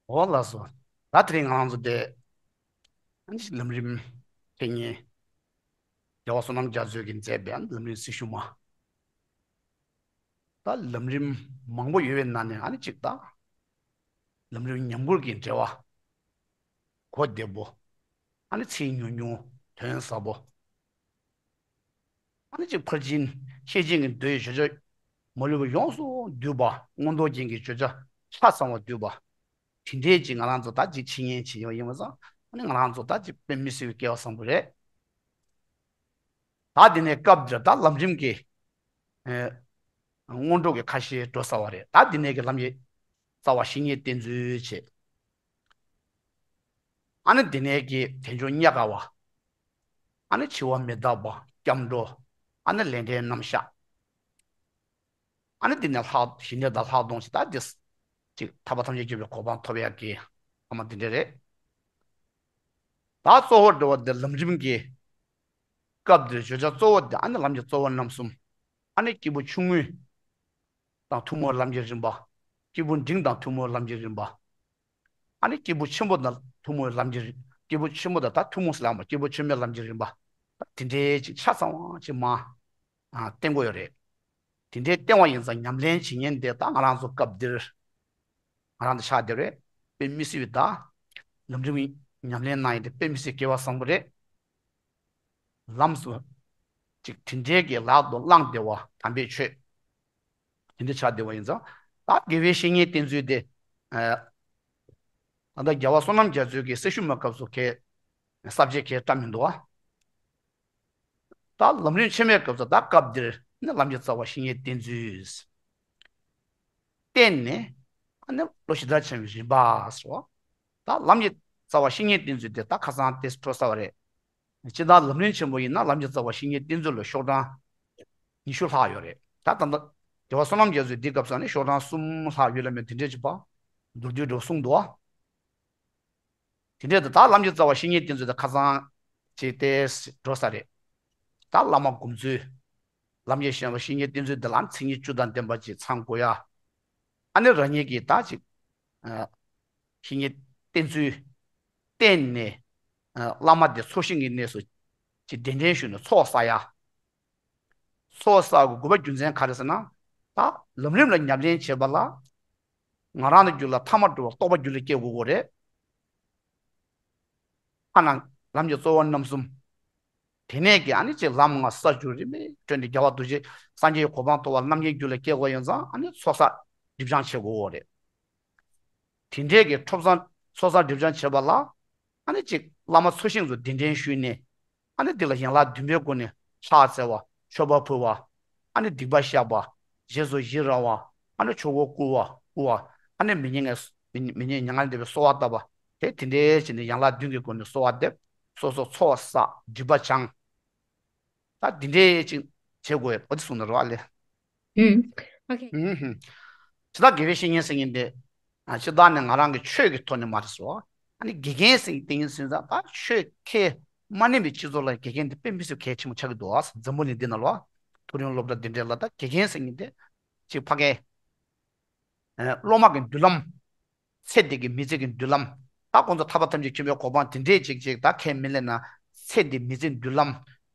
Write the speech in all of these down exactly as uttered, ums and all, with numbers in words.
འོ་ལགས་སོ། ད་དེ་རིང་ང་རང་ཚོ་དེ་ཨ་ནི་ལམ་རིམ་འཆད་ཉན། རྒྱལ་བ་བསོད་ནམས་རྒྱ་མཚོས་ཀྱིས་མཛད་པའི་ལམ་རིམ་སྲི་ཞུ་མ། ད་ལམ་རིམ་མང་པོ་ཡོད་པའི་ནང་ནས་ཨ་ནི་གཅིག་ད། ལམ་རིམ་ཉམས་མགུར་གྱི་འགྲེལ་བ། གོ་བདེ་པོ། ཨ་ནི་ཚིག་ཉུང་ཉུང་དོན་ཟབ་པོ། ཨ་ནི་གཅིག་ཕར་ཕྱིན་ཤེར་ཕྱིན་གྱི་མདོའི་བརྗོད་བྱ་མ་ལུས་པ་ཡོངས་སུ་བསྡུས་པ། མངོན་རྟོགས་རྒྱན་གྱི་བརྗོད་བྱ་ཆ་ཚང་བ་བསྡུས་པ། དེ་འདྲའི་ཅིག་ང་རང་ཚོ་ད་ཅིག་འཆད་ཉན་བྱེད་ཡོང་ཡིན་པ་སང་ཨ་ནི་ང་རང་ཚོ་ད་ཅིག་དཔེ་མི་སྲིད་པའི་སྐལ་བ་བཟང་པོ་རེད། ད་འདི་ནས་སྐབས་འདིར་ད་ལམ་རིམ་གྱི་ཨེ་སྔོན་འགྲོ་གི་ཁ་ཤས་འགྲོ་ཚར་བ་རེད། ད་འདི་ནས་ཀྱི་ལམ་གྱི་རྩ་བ་བཤེས་གཉེན་བསྟེན་ཚུལ་བྱེད། ཨ་ནི་འདི་ནས་ཀྱི་དལ་འབྱོར་རྙེད་དཀའ་བ། ཨ་ནི་འཆི་བ་མི་རྟག་པ། སྐྱབས་འགྲོ། ཨ་ནི་ལས་འབྲས་རྣམ་གཞག། ཨ་ནི་འདི་ནས་ལྷག་ཞི་གནས་དང་ལྷག་མཐོང་ཞེས་ད་འདི་ཅིག་ཐར་པ་ཐམས་ཅད་མཁྱེན་པའི་གོ་འཕང་ཐོབ་ཡག་གི་ཨ་མ་འདི་འདྲ་རེད། ད་གཙོ་བོ་འགྲོ་བ་འདི་ལམ་རིམ་གྱི་སྐབས་འདིར་བརྗོད་བྱ་གཙོ་བོ་འདི་ཨ་ནི་ལམ་གྱི་རྩ་བ་རྣམ་གསུམ། ཨ་ནི་སྐྱེས་བུ་ཆུང་ངུ་དང་ཐུན་མོང་ལམ་གྱི་རིམ་པ། སྐྱེས་བུ་འབྲིང་དང་ཐུན་མོང་ལམ་གྱི་རིམ་པ། ཨ་ནི་སྐྱེས་བུ་ཆེན་པོ་དང་ཐུན་མོང་ལམ་གྱི་རིམ། སྐྱེས་བུ་ཆེན་པོ་དང་ད་ཐུན་མོང་ཟེར་ལ་མ་སྐྱེས་བུ་ཆེན་པོའི་ལམ་གྱི་རིམ་པ། ད་དེ་འདྲའི་ཅིག་ཆ་ཚང་བ་ཅིག་མ་ཨ་བསྟན་དགོས་ཡོད་རེད། དེ་འདྲའི་བསྟན་པ་ཡིན་ཙང་ཉམས་ལེན་བྱེད་མཁན་དེ་ད་ང་རང་ཚོ་སྐབས་འདིར་ང་རང་ཚོ་ཆགས་བསྡད་རེད། དཔེ་མི་སྲིད་པའི་ད་ལམ་རིམ་ཉམས་ལེན་གནང་ཡས་དེ་དཔེ་མི་སྲིད་སྐལ་བ་བཟང་པོ་རེད། ལམ་སུ་ཅིག་དེ་འདྲའི་གི་ལག་ཏུ་བླངས་བསྡད་པ་དམ་པའི་ཆོས། དེ་འདྲ་ཆགས་བསྡད་པ་ཡིན་ཙང་ད་དགེ་བའི་བཤེས་གཉེན་བསྟེན་ཚུལ་དེ་ཨ་ད་ལྟ་རྒྱལ་བ་བསོད་ནམས་རྒྱ་མཚོས་ཀྱི་སྲི་ཞུ་མ་སྐབས་སུ་གས་ས་བཅད་གས་བཀྲམ་མི་འདུག་ཨ། ད་ལམ་རིམ་ཆེན་མོའི་སྐབས་སུ་ད་སྐབས་འདིར་ནི་ལམ་གྱི་རྩ་བ་བཤེས་གཉེན་བསྟེན་ཚུལ། བསྟེན་ནས་ཨ་ནི་བློ་ཞེ་དྲག་ཆེན་པོའི་རིམ་པ་སོགས། ད་ལམ་གྱི་རྩ་བ་བཤེས་གཉེན་བསྟེན་ཚུལ་དེ་ད་ཁ་སང་དེ་འགྲོ་ཚར་བ་རེད། སྤྱིར་བཏང་ལམ་རིམ་ཆེན་པོ་ཡིན་ན་ལམ་གྱི་རྩ་བ་བཤེས་གཉེན་བསྟེན་ཚུལ་ལ་ཤོག་གྲངས་ཉི་ཤུ་ལྷག་ཡོད་རེད། ད་ད་ལྟ་རྒྱལ་བ་བསོད་ནམས་རྒྱ་མཚོས་འདི་སྐབས་སུ་ནི་ཤོག་གྲངས་གསུམ་ལྷག་ཡོད་ལ་མེད་དེ་འདྲས་ཅིག་པ་མདོར་བསྡུས་འགྲོ་གསུངས་འདུག་ཨ། དེ་འདྲས་ད་ལམ་གྱི་རྩ་བ་བཤེས་གཉེན་བསྟེན་ཚུལ་དེ་ཁ་སང་ཅིག་དེ་འགྲོ་ས་རེད། ད་བླ་མ་སྒོམ་ཚུལ། ལམ་གྱི་བཤེས་པ་བཤེས་གཉེན་བསྟེན་ཚུལ་འདི་ལ་མཚན་ཉིད་བཅུ་དང་ལྡན་པ་ཅིག་ཚང་དགོས་ཡ། ཨ་ནི་རང་ཉིད་ཀྱིས་ད་ཅིག་ཨ་བཤེས་གཉེན་བསྟེན་ཚུལ་བསྟེན་ནས་ཨ་བླ་མ་དེ་ཚོགས་ཞིང་གི་གནས་སུ་ཅིག་གདན་འདྲེན་ཞུས་ནས་ཚོགས་བསགས་ཡ། ཚོགས་བསགས་དགོས་པ་རྒྱུ་མཚན་ག་རེ་ཟེར་ན། ད་ལམ་རིམ་ལ་ཉམས་ལེན་བྱེད་པ་ལ་ང་རང་ལ་རྒྱུད་ལ་ཐ་མལ་འགྲོ་བ་རྟོག་པ་རྒྱུད་ལ་སྐྱེ་དགོས་ཀྱི་རེད། ཐ་ན་ལམ་གྱི་རྩ་བ་རྣམ་གསུམ། དེ་ནས་ཀྱི་ཨ་ནི་ཅིག་ལམ་ལྔ་ས་བཅུ་རིམ་པས་བསྐྲུན་ཏེ་རྒྱལ་བ་རྡོ་རྗེ་སངས་རྒྱས་ཀྱི་གོ་འཕང་ཐོབ་པ་རྣམ་མཁྱེན་རྒྱུད་ལ་སྐྱེ་དགོས་ཡོད་ཙང་ཨ་ནི་ཚོགས་བསགས་སྒྲིབ་སྦྱང་བྱེད་དགོས་རེད། དེ་འདྲའི་གི་ཚོགས་བསགས་ཚོགས་བསགས་སྒྲིབ་སྦྱང་བྱེད་པ་ལ་ཨ་ནི་ཅིག་བླ་མ་ཚོགས་ཞིང་དུ་གདན་འདྲེན་ཞུས་ནས་ཨ་ནི་འདི་ལ་ཡན་ལག་བདུན་པའི་སྒོ་ནས་ཕྱག་འཚལ་བ། མཆོད་པ་ཕུལ་བ། ཨ་ནི་སྡིག་པ་བཤགས་པ། རྗེས་སུ་ཡི་རང་བ། ཨ་ནི་ཆོས་འཁོར་བསྐོར་བ་བསྐོར་བ། ཨ་ནི་མི་མྱ་ངན་མི་མྱ་ངན་འདས་པའི་གསོལ་བ་བཏབ་པ། དེ་དེ་འདྲའི་བྱས་ནས་ཡན་ལག་བདུན་གྱི་སྒོ་ནས་གསོལ་བ་འདེབས། སོ་སོ་ཚོགས་བསགས་སྒྲིབ་པ་སྦྱང་། ད་འདི་འདྲའི་ཅིག་བྱེད་དགོས་པ་དེ་གསུངས་ནས་རེད་བ་ལེ། ཨུམ། ཨོ་ཁེ། ཨུམ་ཧུམ། ཇི་ལྟར་དགེ་བའི་བཤེས་གཉེན་ཟེར་མཁན་དེ། ཨ་ཇི་ལྟར་ནས་ང་རང་གི་ཆོས་ཀྱི་ཐོག་ནས་མ་རེད་སོ། ཨ་ནི་དགེ་རྒན་ཟེར་མཁན་དེ་ཡིན་ཟེར་ཙང་ད་ཆོས་ཁས་མ་ལེན་པའི་སྤྱི་ཚོགས་ལ་དགེ་རྒན་དེ་དཔེ་མི་སྲིད་གལ་ཆེན་པོ་ཆགས་ཀྱི་འདུག་ཨ། འཛམ་བུ་གླིང་འདི་ན་ལོ། མཐོ་རིམ་སློབ་གྲྭ་འདི་འདྲའི་ལ་ད་དགེ་རྒན་ཟེར་མཁན་དེ། ཅིག་ཕ་གིའི་ཨ་སློབ་མ་གི་མདུན་ལམ། ཚེ་འདི་གི་མི་ཚེ་གི་མདུན་ལམ། ད་ཁོང་ཚོ་ཐར་པ་ཐམས་ཅད་མཁྱེན་པའི་གོ་འཕང་དེ་འདྲས་ཅིག་ཅིག་ད་ཁས་མི་ལེན་ན། ཚེ་འདི་མི་ཚེ་མདུན་ལམ།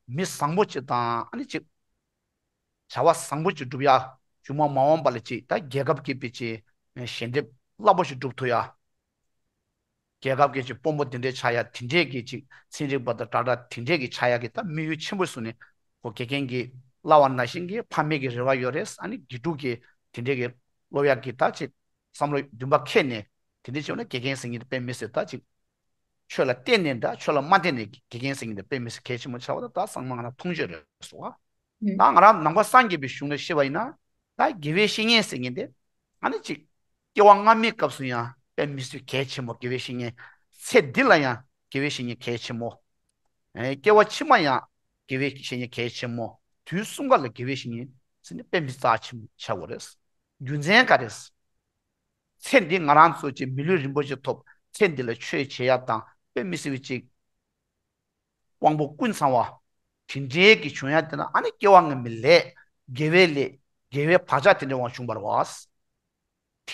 མི་བཟང་པོ་ཅིག་དང་ཨ་ནི་ཅིག་བྱ་བ་བཟང་པོ་ཅིག་སྒྲུབ་ཡ། མཇུག་མ་མ་འོངས་པ་ལ་ཅིག་ད་རྒྱལ་ཁབ་ཀྱི་དཔེ་ཅིག་ཞལ་འདེབས་རླབས་པོ་ཞིག་སྒྲུབ་ཐུབ་ཡ། རྒྱལ་ཁབ་ཀྱི་ཅིག་དཔོན་པོ་དེ་འདྲའི་ཆགས་ཡ་དེ་འདྲས་ཀྱི་ཅིག་ཚན་རིག་པ་དང་འདྲ་འདྲ་དེ་འདྲས་ཀྱི་ཆགས་ཡ་གི་ད་དམིགས་ཡུལ་ཆེན་པོ་བཟུང་ནས་ཁོ་དགེ་རྒན་གྱིས་བསླབ་པ་ནང་བཞིན་གྱི་ཕ་མེས་ཀྱི་རེ་བ་ཡོད་རེད། ཨ་ནི་དགེ་ཕྲུག་གིས་དེ་འདྲས་ཀྱི་སློབ་ཡ་གི་ད་ཅིག་བསམ་བློ་འདུན་པ་འཁྱེར་ནས་དེ་འདྲས་བྱས་ན་དགེ་རྒན་ཟེར་མཁན་དེ་དཔེ་མི་སྲིད་ད་ཅིག་ཆོས་ལ་བརྟེན་ནས་འདྲ་ཆོས་ལ་མ་བརྟེན་ནས་དགེ་རྒན་ཟེར་མཁན་དེ་དཔེ་མི་སྲིད་གལ་ཆེན་པོ་ཆགས་པ་ད་ད་ཚང་མ་ང་རང་མཐོང་ཆོས་རེད་སོ། ད་ང་རང་ནང་པ་སངས་རྒྱས་པའི་གཞུང་ལ་བཤད་པ་ཡིན་ན། ད་དགེ་བའི་བཤེས་གཉེན་ཟེར་མཁན་དེ། ཨ་ནི་ཅིག་སྐྱེ་བ་སྔ་མའི་སྐབས་སུ་ཡང་དཔེ་མི་སྲིད་གལ་ཆེན་མོ་དགེ་བའི་བཤེས་གཉེན། ཚེ་འདི་ལ་ཡང་དགེ་བའི་བཤེས་གཉེན་གལ་ཆེན་མོ། ཨེ་སྐྱེ་བ་ཕྱི་མ་ཡང་དགེ་བའི་བཤེས་གཉེན་གལ་ཆེན་མོ། དུས་གསུམ་ཀ་ལ་དགེ་བའི་བཤེས་གཉེན་ཟེར་ནས་དཔེ་མི་སྲིད་རྩ་ཆེན་མོ་ཆགས་དགོས་རེད། རྒྱུ་མཚན་ག་རེ། ཚེ་འདི་ང་རང་ཚོ་ཅིག་མི་ལུས་རིན་པོ་ཆེ་ཐོབ། ཚེ་འདི་ལ་ཆོས་བྱེད་ཡ་དང་དཔེ་མི་སྲིད་པའི་ཅིག་དབང་པོ་ཀུན་ཚང་བ། དེ་འདྲའི་གི་བྱུང་ཡ་དེ་ན་ཨ་ནི་སྐྱེ་བ་སྔ་མའི་ལས། དགེ་བའི་ལས། དགེ་བའི་བག་ཆགས་དེ་འདྲའི་དབང་བྱུང་བ་རེད་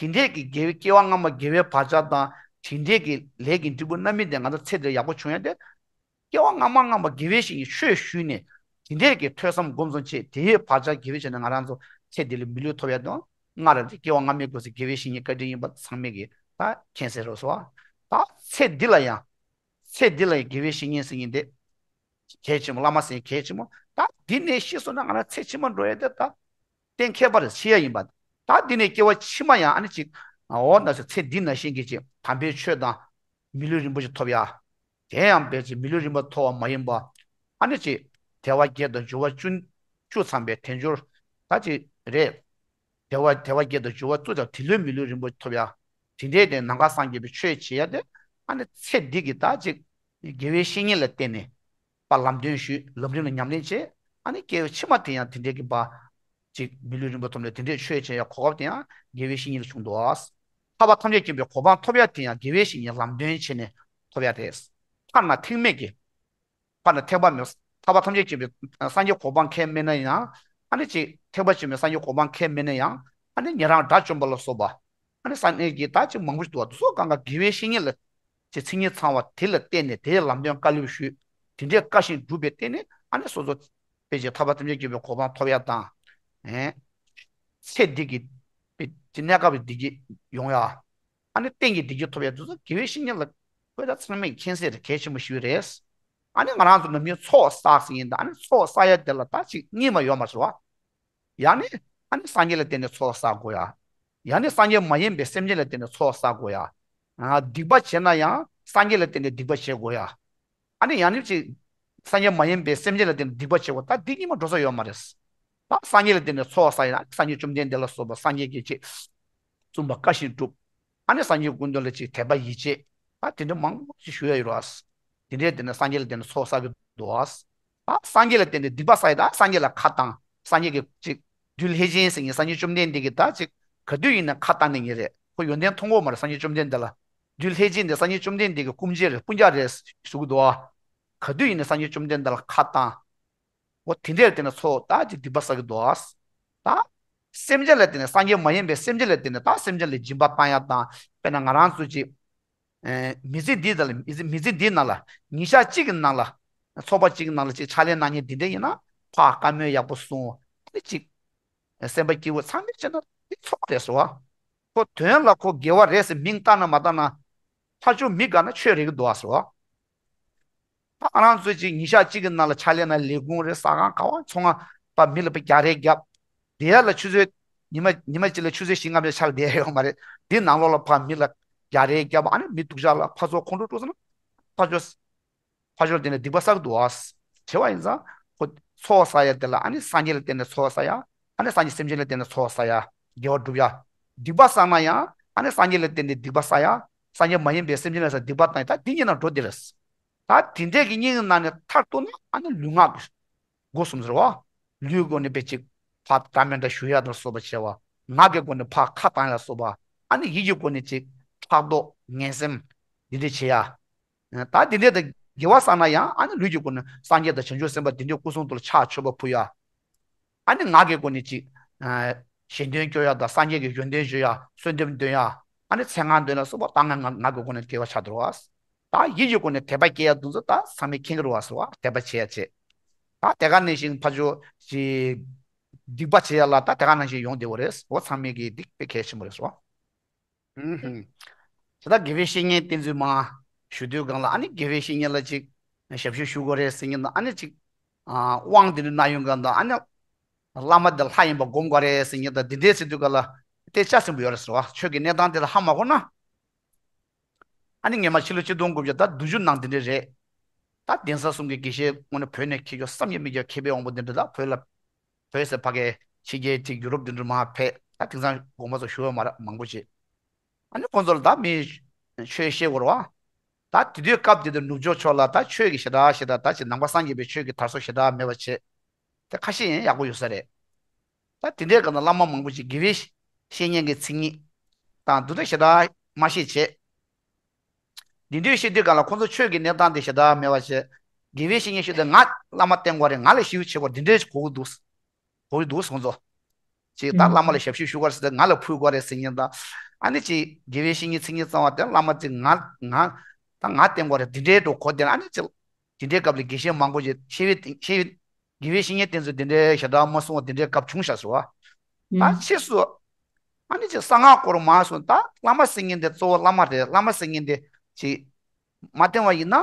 བ། དེ་འདྲའི་གི་དགེ་བའི་སྐྱེ་བ་སྔ་མ་དགེ་བའི་བག་ཆགས་དང་ དེ་འདྲའི་གི་ལས་ཀྱི་འབྲས་བུ་རྣམ་སྨིན་དེ་ང་ཚོ་ཚེ་འདིར་ཡག་པོ་བྱུང་ཡ་དེ། སྐྱེ་བ་སྔ་མ་སྔ་མ་དགེ་བའི་བཤེས་གཉེན་ཆོས་ཞུས་ནས། དེ་འདྲའི་གི་ཐོས་བསམ་སྒོམ་གསུམ་བྱས། དེའི་བག་ཆགས་དགེ་བའི་ཆ་ནས་ང་རང་ཚོ་ཚེ་འདི་ལ་མི་ལུས་ཐོབ་ཡ་དང་། སྔར་སྐྱེ་བ་སྔ་མའི་སྒོ་ནས་དགེ་བའི་བཤེས་གཉེན་བཀའ་དྲིན་ཡིན་པ་ཚང་མས་ཀྱི་ད་མཁྱེན་གསལ་རེད་སོ། ད་ཚེ་འདི་ལ་ཡང་། ཚེ་འདི་ལ་ཡང་དགེ་བའི་བཤེས་གཉེན་ཟེར་མཁན་དེ་གལ་ཆེན་པོ། བླ་མ་ཟེར་མཁན་གལ་ཆེན་པོ། ད་འདི་ནས་ཤི་སོང་ན་ང་རང་ཚེ་ཕྱི་མ་འགྲོ་ཡ་དེ་ད་གཏན་འཁེལ་བ་རེད། འཆི་ཡ་ཡིན་པ། ད་འདི་ནས་སྐྱེ་བ་ཕྱི་མ་ཡང་ཨ་ནི་ཅིག་འོ་ན་ཚེ་འདི་ནང་བཞིན་གྱི་ཅིག་དམ་པའི་ཆོས་དང་མི་ལུས་རིན་པོ་ཆེ་ཐོབ་ཡ། དེ་ཡང་བས་ཅིག་མི་ལུས་རིན་པོ་ཐོབ་པ་མ་ཡིན་པ། ཨ་ནི་ཅིག་དལ་བ་བརྒྱད་དང་འབྱོར་བ་བཅུ། བཅུ་ཚང་བའི་དལ་འབྱོར་ད་ཅིག་རེད། དལ་བ་དལ་བ་བརྒྱད་དང་འབྱོར་བ་བཅུ་དང་དེ་ལུས་མི་ལུས་རིན་པོ་ཆེ་ཐོབ་ཡ། དེ་འདྲའི་དེ་ནམ་མཁའ་སངས་རྒྱས་པའི་ཆོས་བྱེད་ཡ་དེ། ཨ་ནི་ཚེ་འདི་གི་ད་ཅིག་དགེ་བའི་བཤེས་གཉེན་ལ་བརྟེན་ནས། པ་ལམ་སྟོན་ཞུས། ལམ་རིམ་ལ་ཉམས་ལེན་བྱས། ཨ་ནི་སྐྱེ་བ་ཕྱི་མ་དེ་ཡང་དེ་འདྲའི་གི་པ་ཅིག་མི་ལུས་རིན་པོ་ཐོབ་ནས་དེ་འདྲའི་ཆོས་བྱེད་ཡ་གོ་སྐབས་དེ་ཡང་དགེ་བའི་བཤེས་གཉེན་ལ་བྱུང་འདུག། ཐར་པ་ཐམས་ཅད་མཁྱེན་པའི་གོ་འཕང་ཐོབ་ཡ་དེ་ཡང་དགེ་བའི་བཤེས་གཉེན་ལམ་སྟོན་བྱས་ནས་ཐོབ་ཡ་རེད། ཐ་ན་ཐེག་དམན་གྱི། ཐ་ན་ཐེག་པ་མེད། ཐར་པ་ཐམས་ཅད་མཁྱེན་པའི་སངས་རྒྱས་གོ་འཕང་ཁས་མེད་ན་ཡང་། ཨ་ནི་ཅིག་ཐེག་པ་ཆེན་པོའི་སངས་རྒྱས་གོ་འཕང་ཁས་མེད་ན་ཡང་། ཨ་ནི་ཉན་རང་དགྲ་བཅོམ་པ་ལ་སོགས་པ། ཨ་ནི་སངས་རྒྱས་ཀྱི་ད་ཅིག་མང་པོ་ཞིག་འདུག་པ། དེ་ཚོ་གང་ག་དགེ་བའི་བཤེས་གཉེན་ལ་ཅིག་མཚན་ཉིད་ཚང་བ་དེ་ལ་བརྟེན་ནས། དེའི་ལམ་སྟོན་བཀའ་སློབ་ཞུས། དེ་འདྲའི་བཀའ་བཞིན་བསྒྲུབས་པའི་སྟེང་ནས། ཨ་ནི་སོ་སོ་དཔེ་ཅིག་ཐར་པ་ཐམས་ཅད་མཁྱེན་པའི་གོ་འཕང་ཐོབ་ཡ་དང་། ཨེ། ཚེ་འདི་གི་དཔེ་ཅིག་གནས་སྐབས་བདེ་སྐྱིད་ཡོང་ཡ། ཨ་ནི་གཏན་གྱི་བདེ་སྐྱིད་ཐོབ་ཡ་དེ་ཚོ་དགེ་བའི་བཤེས་གཉེན་ལ་ཁོས་ད་ཚང་མས་མཁྱེན་གསལ་རེད། གལ་ཆེན་པོ་ཞིག་རེད། ཨ་ནི་ང་རང་ཚོ་ནམ་རྒྱུན་ཚོགས་བསགས་ཟེར་མཁན་དང་། ཨ་ནི་ཚོགས་བསགས་ཡ་དེ་ལ་ད་ཅིག་གཉིས་མ་ཡོད་མ་རེད་བ། ཡང་ནི་ཨ་ནི་སངས་རྒྱས་ལ་བརྟེན་ནས་ཚོགས་བསགས་དགོས་ཡ། ཡང་ནི་སངས་རྒྱས་མ་ཡིན་པའི་སེམས་ཅན་ལ་བརྟེན་ནས་ཚོགས་བསགས་དགོས་ཡ། ཨ། སྡིག་པ་བྱས་ན་ཡང་སངས་རྒྱས་ལ་བརྟེན་ནས་སྡིག་པ་བྱེད་དགོས་ཡ། ཨ་ནི་ཡང་ནི་ཅིག་སངས་རྒྱས་མ་ཡིན་པའི་སེམས་ཅན་ལ་བརྟེན་ནས་སྡིག་པ་བྱེད་དགོས། ད་འདི་གཉིས་མ་འགྲོ་ས་ཡོད་མ་རེད། ད་སངས་རྒྱས་ལ་བརྟེན་ནས་ཚོགས་བསགས་ཡིན་ན། སངས་རྒྱས་བཅོམ་ལྡན་འདས་ལ་སོགས་པ་སངས་རྒྱས་ཀྱིས་ཅིག་གསུངས་པ་བཀའ་བཞིན་བསྒྲུབ། ཨ་ནི་སངས་རྒྱས་སྐུ་མདུན་ལ་ཅིག་དད་པ་ཡིད་ཆེས། ད་དེ་འདྲ་མང་པོ་ཞིག་ཞུ་ཡ་ཡོད་རེད་བ། དེ་འདྲའི་དེ་ནས་སངས་རྒྱས་ལ་བརྟེན་ནས་ཚོགས་བསགས་ཀྱི་འདུག་བ། ད་སངས་རྒྱས་ལ་བརྟེན་ནས་སྡིག་པ་བསགས་ཡ། ད་སངས་རྒྱས་ལ་ཁ་བཏང་། སངས་རྒྱས་ཀྱི་ཅིག་བདུད་ལྷས་བྱིན་ཟེར་མཁན་སངས་རྒྱས་བཅོམ་ལྡན་འདས་ཀྱིས་ད་ཅིག་ག་དུས་ཡིན་ན་ཁ་བཏང་ནས་ཉེ་རེད། ཁོ་ཡོན་ཏན་མཐོང་གི་ཡོད་མ་རེད། སངས་རྒྱས་བཅོམ་ལྡན་འདས་ལ། བདུད་ལྷས་བྱིན་དེ་སངས་རྒྱས་བཅོམ་ལྡན་འདས་ཀྱི་སྐུ་མཆེད་རེད། སྤུན་ཀྱག་རེད་ཞུ་གི་འདུག་བ། ག་དུས་ཡིན་ན་སངས་རྒྱས་བཅོམ་ལྡན་འདས་ལ་ཁ་བཏང་། འོ་དེ་འདྲའི་དེ་ནས་ཚོགས་ད་ཅིག་སྡིག་པ་བསགས་ཀྱི་འདུག་ཨ། ད་སེམས་ཅན་ལ་བརྟེན་ནས། སངས་རྒྱས་མ་ཡིན་པའི་སེམས་ཅན་ལ་བརྟེན་ནས་ད་སེམས་ཅན་ལ་སྦྱིན་པ་བཏང་ཡ་དང་། དཔེར་ན་ང་རང་ཚོ་ཅིག་ཨེ། མི་ཚེ་འདི་དང་། མི་ཚེ་མི་ཚེ་འདིའི་ནང་ལ། ཉིན་ཞག་གཅིག་གི་ནང་ལ། ཚོགས་པ་གཅིག་གི་ནང་ལ་ཅིག་ཕྱག་ལས་གནང་མཁན་འདི་འདྲ་ཡིན་ན། ཕར་བཀའ་མོལ་ཡག་པོ་གསུང་། ཨ་ནི་ཅིག་སེམས་པ་སྐྱིད་པོ་ཚང་མས་བྱས་ན་འདི་ཚོགས་རེད་ཟེར་བ། ཁོ་དོན་ལ་ཁོ་དགེ་བ་རེད་ཟེར་མིང་བཏགས་ན་མ་བཏགས་ན། ཕར་ཕྱོགས་མི་དགའ་ན་ཆོས་རེད་ཀྱི་འདུག་ཨ་ཟེར་བ། ད་ང་རང་ཚོས་ཅིག་ཉིན་ཞག་གཅིག་གི་ནང་ལ་ཕྱག་ལས་གནང་། ལས་ཁུངས་རེད། ཟ་ཁང་། ག་བ་ཚོང་ཁང་། ཕར་མི་ལ་ཕར་རྒྱག་རེས་བརྒྱབ། བསྡད་ཡ་ལ་ཆུ་ཚོད། ཉི་མ་ཉི་མ་གཅིག་ལ་ཆུ་ཚོད་བཞི་ལྔ་མེད་ཆ་ལ་བསྡད་ཡ་ཡོད་མ་རེད། འདི་ནང་ལོགས་ལ་ཕར་མི་ལ་རྒྱག་རེས་བརྒྱབ། ཨ་ནི་མི་སྡུག་ཅག་ལ་ཕར་ཚུར་ཁོང་ཁྲོ་སྤྲོད་ཟེར་ན། ཕར་ཕྱོགས་ཕར་ཕྱོགས་ལ་བརྟེན་ནས་སྡིག་པ་བསགས་འདུག་ཨ། བྱས་པ་ཡིན་ཙང་ཁོ་ཚོགས་བསགས་ཡ་དེ་ལ། ཨ་ནི་སངས་རྒྱས་ལ་བརྟེན་ནས་ཚོགས་བསགས་ཡ། ཨ་ནི་སངས་རྒྱས་སེམས་ཅན་ལ་བརྟེན་ནས་ཚོགས་བསགས་ཡ། དགེ་བ་སྒྲུབ་ཡ། སྡིག་པ་བསགས་ན་ཡང་ཨ་ནི་སངས་རྒྱས་ལ་བརྟེན་ནས་སྡིག་པ་བསགས་ཡ། སངས་རྒྱས་མ་ཡིན་པའི་སེམས་ཅན་ལ་སྡིག་པ་བཏང་ཡ། ད་འདི་གཉིས་ནང་འགྲོ་བསྡད་རེད། ད་དེ་འདྲས་ཀྱི་གཉིས་ཀྱི་ནང་ནས་མཐར་གཏུགས་ན་ཨ་ནི་ལུས་ངག་གི་སྒོ་གསུམ་ཟེར་བ། ལུས་སྒོ་ནས་དཔེ་ཅིག་ཕར་འདྲ་མི་འདྲ་ཞུ་ཡ་དང་སོགས་པ་བྱས་པ། ངག་གི་སྒོ་ནས་ཕར་ཁ་བཏང་ཡ་སོགས་པ། ཨ་ནི་ཡིད་ཀྱི་སྒོ་ནས་ཅིག་ཕྲག་དོག་ངན་སེམས་འདི་འདྲས་བྱེད་ཡ། ད་འདི་འདྲས་དང་དགེ་བ་བསགས་ན་ཡང་ཨ་ནི་ལུས་ཀྱི་སྒོ་ནས་སངས་རྒྱས་དང་བྱང་ཆུབ་སེམས་དཔའ་འདི་འདྲས་སྐུ་གསུང་ཐུགས་ལ་ཕྱག་མཆོད་པ་ཕུལ་ཡ། ཨ་ནི་ངག་གི་སྒོ་ནས་ཅིག་གཞན་དོན་སྐྱོང་ཡ་དང་། སངས་རྒྱས་ཀྱི་ཡོན་ཏན་བརྗོད་ཡ། གསོལ་འདེབས་འདོན་ཡ། ཨ་ནི་མཚན་སྔགས་འདོན་ཡ་སོགས་པ། ད་ངག་ངག་གི་སྒོ་ནས་དགེ་བ་ཆགས་འགྲོ་བ། ད་ཡིད་ཀྱི་སྒོ་ནས་དད་པ་སྐྱེ་ཡ་དེ་ཚོ་ད་ཚང་མས་མཁྱེན་གྱི་རེད་བ་ཟེར་བ། དད་པ་བྱེད་ཡ་བྱེད། ད་དེ་ག་ནང་བཞིན་ཕར་ཕྱོགས་ཀྱི་སྡིག་པ་བྱེད་ཡ་ལ་ད་དེ་ག་ནང་བཞིན་ཡོང་བསྡད་པ་རེད། འོ་ཚང་མས་ཀྱི་སྡིག་པའི་གལ་ཆེན་པོ་རེད་ཟེར་བ། ཨུ་ཧུམ། ད་ལྟ་དགེ་བའི་བཤེས་གཉེན་བསྟེན་ཚུལ་མར་ཞུ་དུས་སྒང་ལ། ཨ་ནི་དགེ་བའི་བཤེས་གཉེན་ལ་ཅིག་ཞབས་ཞུ་ཞུ་དགོས་རེད་ཟེར་མཁན་དང་། ཨ་ནི་ཅིག་ཨ་དབང་དེ་འདྲ་གནང་ཡོང་སྒང་དང་། ཨ་ནི་བླ་མ་དེ་ལྷ་ཡིན་པ་སྒོམ་དགོས་རེད་ཟེར་མཁན་དང་། འདི་འདྲས་ཟེར་དུས་སྒང་ལ་དེ་ཆ་ཟིན་པོ་ཡོད་རེད་ཟེར་བ། ཆོས་ཀྱི་གནས་སྟངས་དེ་ལ་ཧ་མ་གོ་ན། ཨ་ནི་སྔོན་མ་ཕྱི་ལོ་ཆིག་སྟོང་དགུ་བརྒྱ་ད་བདུན་ཅུ་ནང་དེ་འདྲས་རེད། ད་གདན་ས་གསུམ་གྱི་དགེ་བཤེས་དངོས་གནས་བོད་ནས་ཁྱེད་ཆོ་བསམ་ཡས་མི་འདྲ་མཁས་པའི་དབང་པོ་དེ་འདྲ་ད་བོད་ལ། བོད་ཟེར་ཕ་གི་ཕྱི་རྒྱལ་ཅིག་ཡུ་རོབ་དེ་འདྲ་མར་ཕེབས། ད་དེང་སང་དགོངས་པ་ཚོ་ཞུ་བ་མ་ར་མང་པོ་ཅིག་ཨ་ནི་ཁོང་ཚོ་ལ་ད་མི་ཆོས་བཤད་དགོས་རེད་བ། ད་དེ་དུས་སྐབས་དེ་དུས་ནུབ་ཕྱོགས་ཕྱོགས་ལ་ད་ཆོས་ཀྱི་ཞེ་དྲག་ཞེ་དྲག་ད་ཅིག་ནང་པ་སངས་རྒྱས་པའི་ཆོས་ཀྱི་དར་སྲོལ་ཞེ་དྲག་མེད་པ་བྱས། དེ་ཁ་ཤས་ཡིན་ཡག་པོ་ཡོད་ས་རེད། ད་དེ་འདྲའི་སྒང་ལ་བླ་མ་མང་པོ་ཅིག་དགེ་བའི་བཤེས་གཉེན་གྱི་མཚན་ཉིད་དང་དེ་འདྲ་ཞེ་དྲག་མ་ཤེས་བྱས། འདི་འདྲའི་བཤད་དུས་སྒང་ལ་ཁོང་ཚོ་ཆོས་ཀྱི་གནས་སྟངས་དེ་ཞེ་དྲག་མེད་པ་བྱས། དགེ་བའི་བཤེས་གཉེན་ཞུ་དུས་ང་བླ་མ་བསྟེན་དགོས་རེད། ང་ལ་ཞབས་ཞུ་བྱེད་དགོས་རེད། འདི་འདྲའི་གོ་གི་འདུག་གོ་གི་འདུག་ཁོང་ཚོ། ཅིག་ད་བླ་མ་ལ་ཞབས་ཞུ་ཞུ་དགོས་རེད་ཟེར་དུས་ང་ལ་ཕུལ་དགོས་རེད་ཟེར་མཁན་དང་། ཨ་ནི་ཅིག་དགེ་བའི་བཤེས་གཉེན་མཚན་ཉིད་གཙང་བ་དེ་བླ་མ་ཅིག་ང་ང་ད་ང་བསྟེན་དགོས་རེད། འདི་འདྲའི་འགྲོ་གོ་དེ་ཨ་ནི་ཅིག་དེ་འདྲའི་སྐབས་ལ་དགེ་བཤེས་མང་པོ་ཞིག་ཆེ་བའི་ཆེ་བའི་དགེ་བའི་བཤེས་གཉེན་དེ་ཚོས་དེ་འདྲའི་ཞེ་དྲག་མ་གསུང་བ་དེ་འདྲའི་སྐབས་བྱུང་ཤག་ཟེར་བ། ད་ཕྱིས་སུ་ཨ་ནི་ཅིག་གསང་སྔགས་སྐོར་མང་སོང་། ད་བླ་མ་ཟེར་མཁན་དེ་གཙོ་བོ་བླ་མ་རེད། བླ་མ་ཟེར་མཁན་དེ་ཅིག་མ་བསྟེན་པ་ཡིན་ན།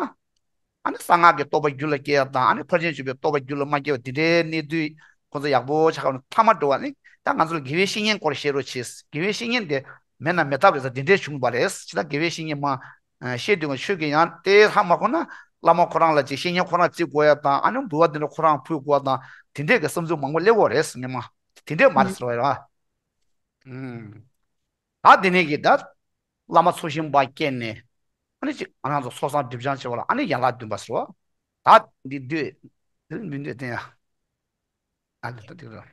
ཨ་ནི་གསང་སྔགས་ཀྱི་རྟོགས་པ་རྒྱུད་ལ་སྐྱེ་ཡ་དང་ཨ་ནི་ཕར་ཕྱིན་བཅུ་པའི་རྟོགས་པ་རྒྱུད་ལ་མ་སྐྱེ་བ་དེ་འདྲའི་གནས་ཚུལ་ཁོང་ཚོ་ཡག་པོ་ཆགས་པ་ནི་ཐ་མ་འགྲོ་བ་ནི། ད་ང་ཚོ་ལ་དགེ་བའི་བཤེས་གཉེན་སྐོར་བཤད་རོགས་བྱེད། དགེ་བའི་བཤེས་གཉེན་དེ་མེད་ན་མེད་ཐབས་རེད་ཟེར་དེ་འདྲའི་བྱུང་བ་རེད། ཇི་ལྟར་དགེ་བའི་བཤེས་གཉེན་མ་བཤད་དུས་ང་ཆོས་ཀྱི་ཡང་དེ་ཧ་མ་གོ་ན་བླ་མ་ཁོ་རང་ལ་ཅིག་བཤེས་གཉེན་ཁོ་རང་བརྩི་དགོས་ཡ་དང་ཨ་ནི་འབུལ་བ་དེ་འདྲ་ཁོ་རང་ཕུལ་དགོས་དང་དེ་འདྲའི་གི་བསམ་ཚུལ་མང་པོ་སླེབས་ཡོད་རེད་ངས་མ། དེ་འདྲས་མ་རེད་ཟེར་བ་རེད་བ། ད་དེ་ནས་ཀྱི་ད་བླ་མ་ཚོགས་ཞིང་པ་བསྐྱེད་ནས་ཨ་ནི་ཅིག་ང་རང་ཚོ་ཚོགས་བསགས་སྒྲིབ་སྦྱང་བྱེད་པ་ལ་ཨ་ནི་ཡན་ལག་བདུན་པ་ཟེར་བ། ད་འདི་འདོད་འདི་མི་འདོད་དེ་ཡང་ཨ་ནི་ད་དེ་ར།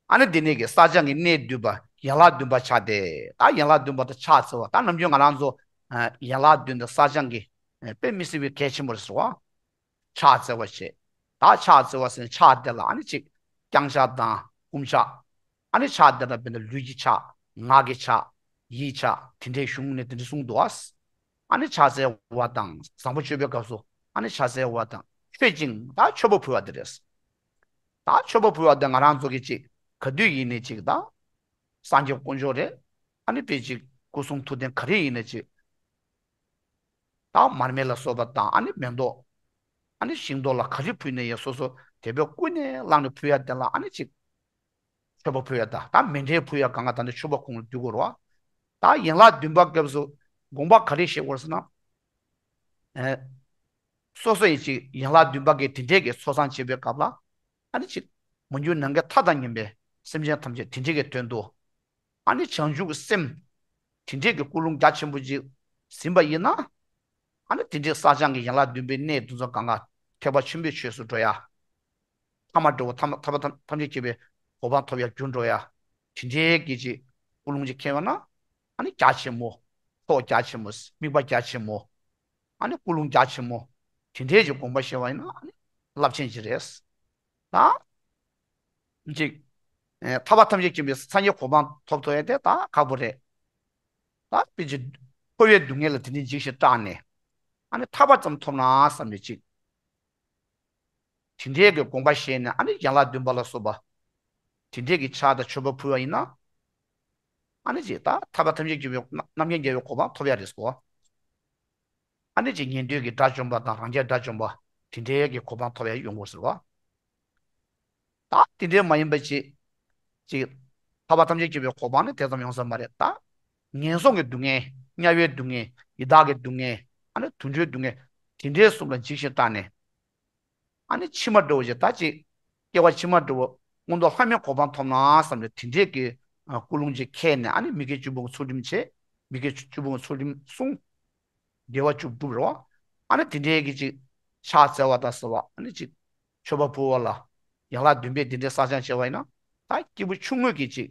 ཨ་ནི་དེ་ནས་ཀྱི་བསགས་སྦྱང་གི་གནས་བསྡུས་པ་ཡན་ལག་བདུན་པ་ཆགས་ཏེ། ད་ཡན་ལག་བདུན་པ་དང་ཕྱག་འཚལ་བ་ད་ནམ་རྒྱུན་ང་རང་ཚོ་ཡན་ལག་བདུན་དང་བསགས་སྦྱང་གི་དཔེ་མི་སྲིད་པའི་གལ་ཆེན་པོ་རེད་ཟེར་བ། ཕྱག་འཚལ་བ་བྱེད། ད་ཕྱག་འཚལ་བ་ཟེར་ན་ཕྱག་དེ་ལ་ཨ་ནི་ཅིག་བརྐྱང་ཕྱག་དང་བསྐུམ་ཕྱག་ཨ་ནི་ཕྱག་དེ་ལ་དཔེར་ན་ལུས་ཀྱི་ཕྱག་ངག་གི་ཕྱག་ཡིད་ཕྱག་དེ་འདྲའི་གཞུང་ནས་དེ་འདྲ་གསུངས་འདུག་ཨ། ཨ་ནི་ཕྱག་འཚལ་བ་དང་བཟང་པོ་སྤྱོད་པའི་སྐབས་སུ་ཨ་ནི་ཕྱག་འཚལ་བ་དང་མཆོད་ཅིང་ད་མཆོད་པ་ཕུལ་བ་དེ་རེད། ད་མཆོད་པ་ཕུལ་བ་དེ་ང་རང་ཚོ་གི་ཅིག་ག་དུས་ཡིན་ནའི་ཅིག་ད་སངས་རྒྱས་དཀོན་མཆོག་རེད། ཨ་ནི་དཔེ་ཅིག་སྐུ་གསུང་ཐུགས་རྟེན་ག་རེ་ཡིན་ནའི་ཅིག་ད་མར་མེ་ལ་སོགས་པ་དང་ཨ་ནི་མེ་ཏོག་ཨ་ནི་ཤིང་ཏོག་ལ་ག་རེ་ཕུལ་ནས་ཡང་སོ་སོ་དེ་བས་ཀུན་ནས་བསླངས་ནས་ཕུལ་ཡ་དེ་ལ་ཨ་ནི་ཅིག་མཆོད་པ་ཕུལ་ཡ་ད་ད་མཎྜལ་ཕུལ་ཡ་གང་ག་ད་ནི་མཆོད་པ་ཁོང་ལ་འདུས་དགོས་རེད་བ། ད་ཡན་ལག་བདུན་པ་སྐབས་སུ་དགོངས་པ་ག་རེ་བཞེས་དགོས་ཟེར་ན། ཨེ། སོ་སོ་ཡིན་ཅིག་ཡན་ལག་བདུན་པ་གི་དེ་འདྲས་ཀྱི་ཚོགས་བསགས་བྱེད་པའི་སྐབས་ལ་ཨ་ནི་ཅིག་མ་གྱུར་ནམ་མཁའི་མཐའ་དང་མཉམ་པའི་སེམས་ཅན་ཐམས་ཅད་དེ་འདྲས་ཀྱི་དོན་དུ། ཨ་ནི་བྱང་ཆུབ་ཀྱི་སེམས་དེ་འདྲས་ཀྱི་ཀུན་སློང་རྒྱ་ཆེན་པོ་ཅིག་ཟིན་པ་ཡིན་ན། ཨ་ནི་དེ་འདྲའི་བསགས་སྦྱང་གི་ཡན་ལག་བདུན་པའི་གནད་དེ་ཚོ་གང་ག་ཐེག་པ་ཆེན་པོའི་ཆོས་སུ་འགྲོ་ཡ། ཐ་མ་འགྲོ་བ་ཐ་མ་ཐ་མ་ཐམས་ཅད་མཁྱེན་པའི་གོ་འཕང་ཐོབ་ཡ་རྒྱུར་འགྲོ་ཡ། དེ་འདྲའི་གི་ཅིག་ཀུན་སློང་ཅིག་འཁྱེར་བ་ན། ཨ་ནི་རྒྱ་ཆེན་མོ། ཚོགས་རྒྱ་ཆེན་མོ། དམིགས་པ་རྒྱ་ཆེན་མོ། ཨ་ནི་ཀུན་སློང་རྒྱ་ཆེན་མོ། དེ་འདྲའི་ཅིག་དགོངས་པ་བཞེས་པ་ཡིན་ན་ཨ་ནི་རླབས་ཆེན་ཅིག་རེད། ད། ཅིག་ཨེ། ཐར་པ་ཐམས་ཅད་མཁྱེན་པའི་སངས་རྒྱས་གོ་འཕང་ཐོབ་ཐུབ་ཡ་དེ་ད་ཁག་པོ་རེད། ད་དཔེ་ཅིག་འཁོར་བའི་སྡུག་བསྔལ་ལ་དེ་འདྲའི་འཇིགས་ཤིང་སྐྲག་ནས། ཨ་ནི་ཐར་པ་ཙམ་ཐོབ་ན་བསམ་ནས་ཅིག་དེ་འདྲའི་གི་དགོངས་པ་བཞེས་ནས་ཨ་ནི་ཡན་ལག་བདུན་པ་ལ་སོགས་པ། དེ་འདྲའི་གི་ཕྱག་དང་མཆོད་པ་ཕུལ་བ་ཡིན་ན། ཨ་ནི་ཅིག་ད་ཐར་པ་ཐམས་ཅད་མཁྱེན་པའི་རྣམ་མཁྱེན་རྒྱལ་བའི་གོ་འཕང་ཐོབ་ཡ་རེད་སོ། ཨ་ནི་ཅིག་ཉན་ཐོས་ཀྱི་དགྲ་བཅོམ་པ་དང་རང་རྒྱལ་དགྲ་བཅོམ་པ་དེ་འདྲའི་གི་གོ་འཕང་ཐོབ་ཡ་ཡོང་དགོས་ཟེར་བ། ད་དེ་འདྲའི་མ་ཡིན་པ་ཅིག་ཅིག་ཐར་པ་ཐམས་ཅད་མཁྱེན་པའི་གོ་འཕང་ནི་དེ་ཙམ་ཡོང་ས་མ་རེད་ད། ངན་སོང་གི་སྡུག་བསྔལ། དམྱལ་བའི་སྡུག་བསྔལ། ཡི་དྭགས་ཀྱི་སྡུག་བསྔལ། ཨ་ནི་དུད་འགྲོའི་སྡུག་བསྔལ། དེ་འདྲའི་གསུམ་ལ་འཇིགས་ཤིང་སྐྲག་ནས། ཨ་ནི་ཕྱི་མ་འདྲ་བོ་ཞིག་ད་ཅིག་སྐྱེ་བ་ཕྱི་མ་འདྲ་བོ་མངོན་མཐོ་ལྷ་མིའི་གོ་འཕང་ཐོབ་ན་བསམ་ནས་དེ་འདྲས་ཀྱི་ཀུན་སློང་ཅིག་འཁྱེར་ནས་ཨ་ནི་མི་དགེ་བཅུ་སྤོང་གི་ཚུལ་ཁྲིམས་བྱེད། མི་དགེ་བཅུ་སྤོང་གི་ཚུལ་ཁྲིམས་བསྲུང་། དགེ་བ་བཅུ་སྒྲུབ་རོགས། ཨ་ནི་དེ་འདྲས་ཀྱི་ཅིག་ཕྱག་འཚལ་བ་དང་ཟེར་བ་ཨ་ནི་ཅིག་མཆོད་པ་ཕུལ་བ་ལ་ཡན་ལག་བདུན་པའི་དེ་འདྲས་བསགས་སྦྱང་བྱས་པ་ཡིན་ན་ད་སྐྱེས་བུ་ཆུང་ངུ་གི་ཅིག་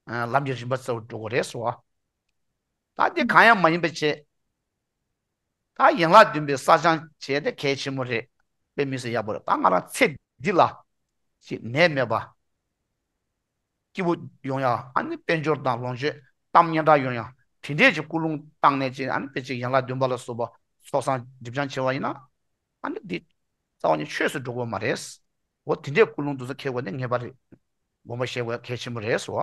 ལམ་གྱི་རིམ་པ་གཙོ་བོར་འགྲོ་དགོས་རེད་ཟེར་བ། ད་འདི་གང་ཡང་མ་ཡིན་པ་བྱས། ད་ཡན་ལག་བདུན་པའི་བསགས་སྦྱང་བྱས་ཏེ་གལ་ཆེན་མོ་རེད། དཔེ་མི་སྲིད་ཡག་པོ་རེད། ད་ང་རང་ཚེ་འདི་ལ་ཅིག་ནད་མེད་པ། སྐྱིད་པོ་ཡོང་ཡ། ཨ་ནི་དཔལ་འབྱོར་དང་ལོངས་སྤྱོད་གཏམ་སྙན་གྲགས་ཡོང་ཡ། དེ་འདྲས་ཀྱི་ཀུན་སློང་བཏང་ནས་ཅིག་ཨ་ནི་དཔེ་ཅིག་ཡན་ལག་བདུན་པ་ལ་སོགས་པ་ཚོགས་བསགས་སྒྲིབ་སྦྱང་བྱས་པ་ཡིན་ན། ཨ་ནི་འདི་རྩ་བ་ནས་ཆོས་སུ་འགྲོ་དགོས་མ་རེད། འོ་དེ་འདྲས་ཀུན་སློང་དེ་ཚོ་འཁྱེར་དགོས་དེ་ངེས་པ་རེད། དགོངས་པ་བཞེས་དགོས་གལ་ཆེན་པོ་རེད་ཟེར་བ།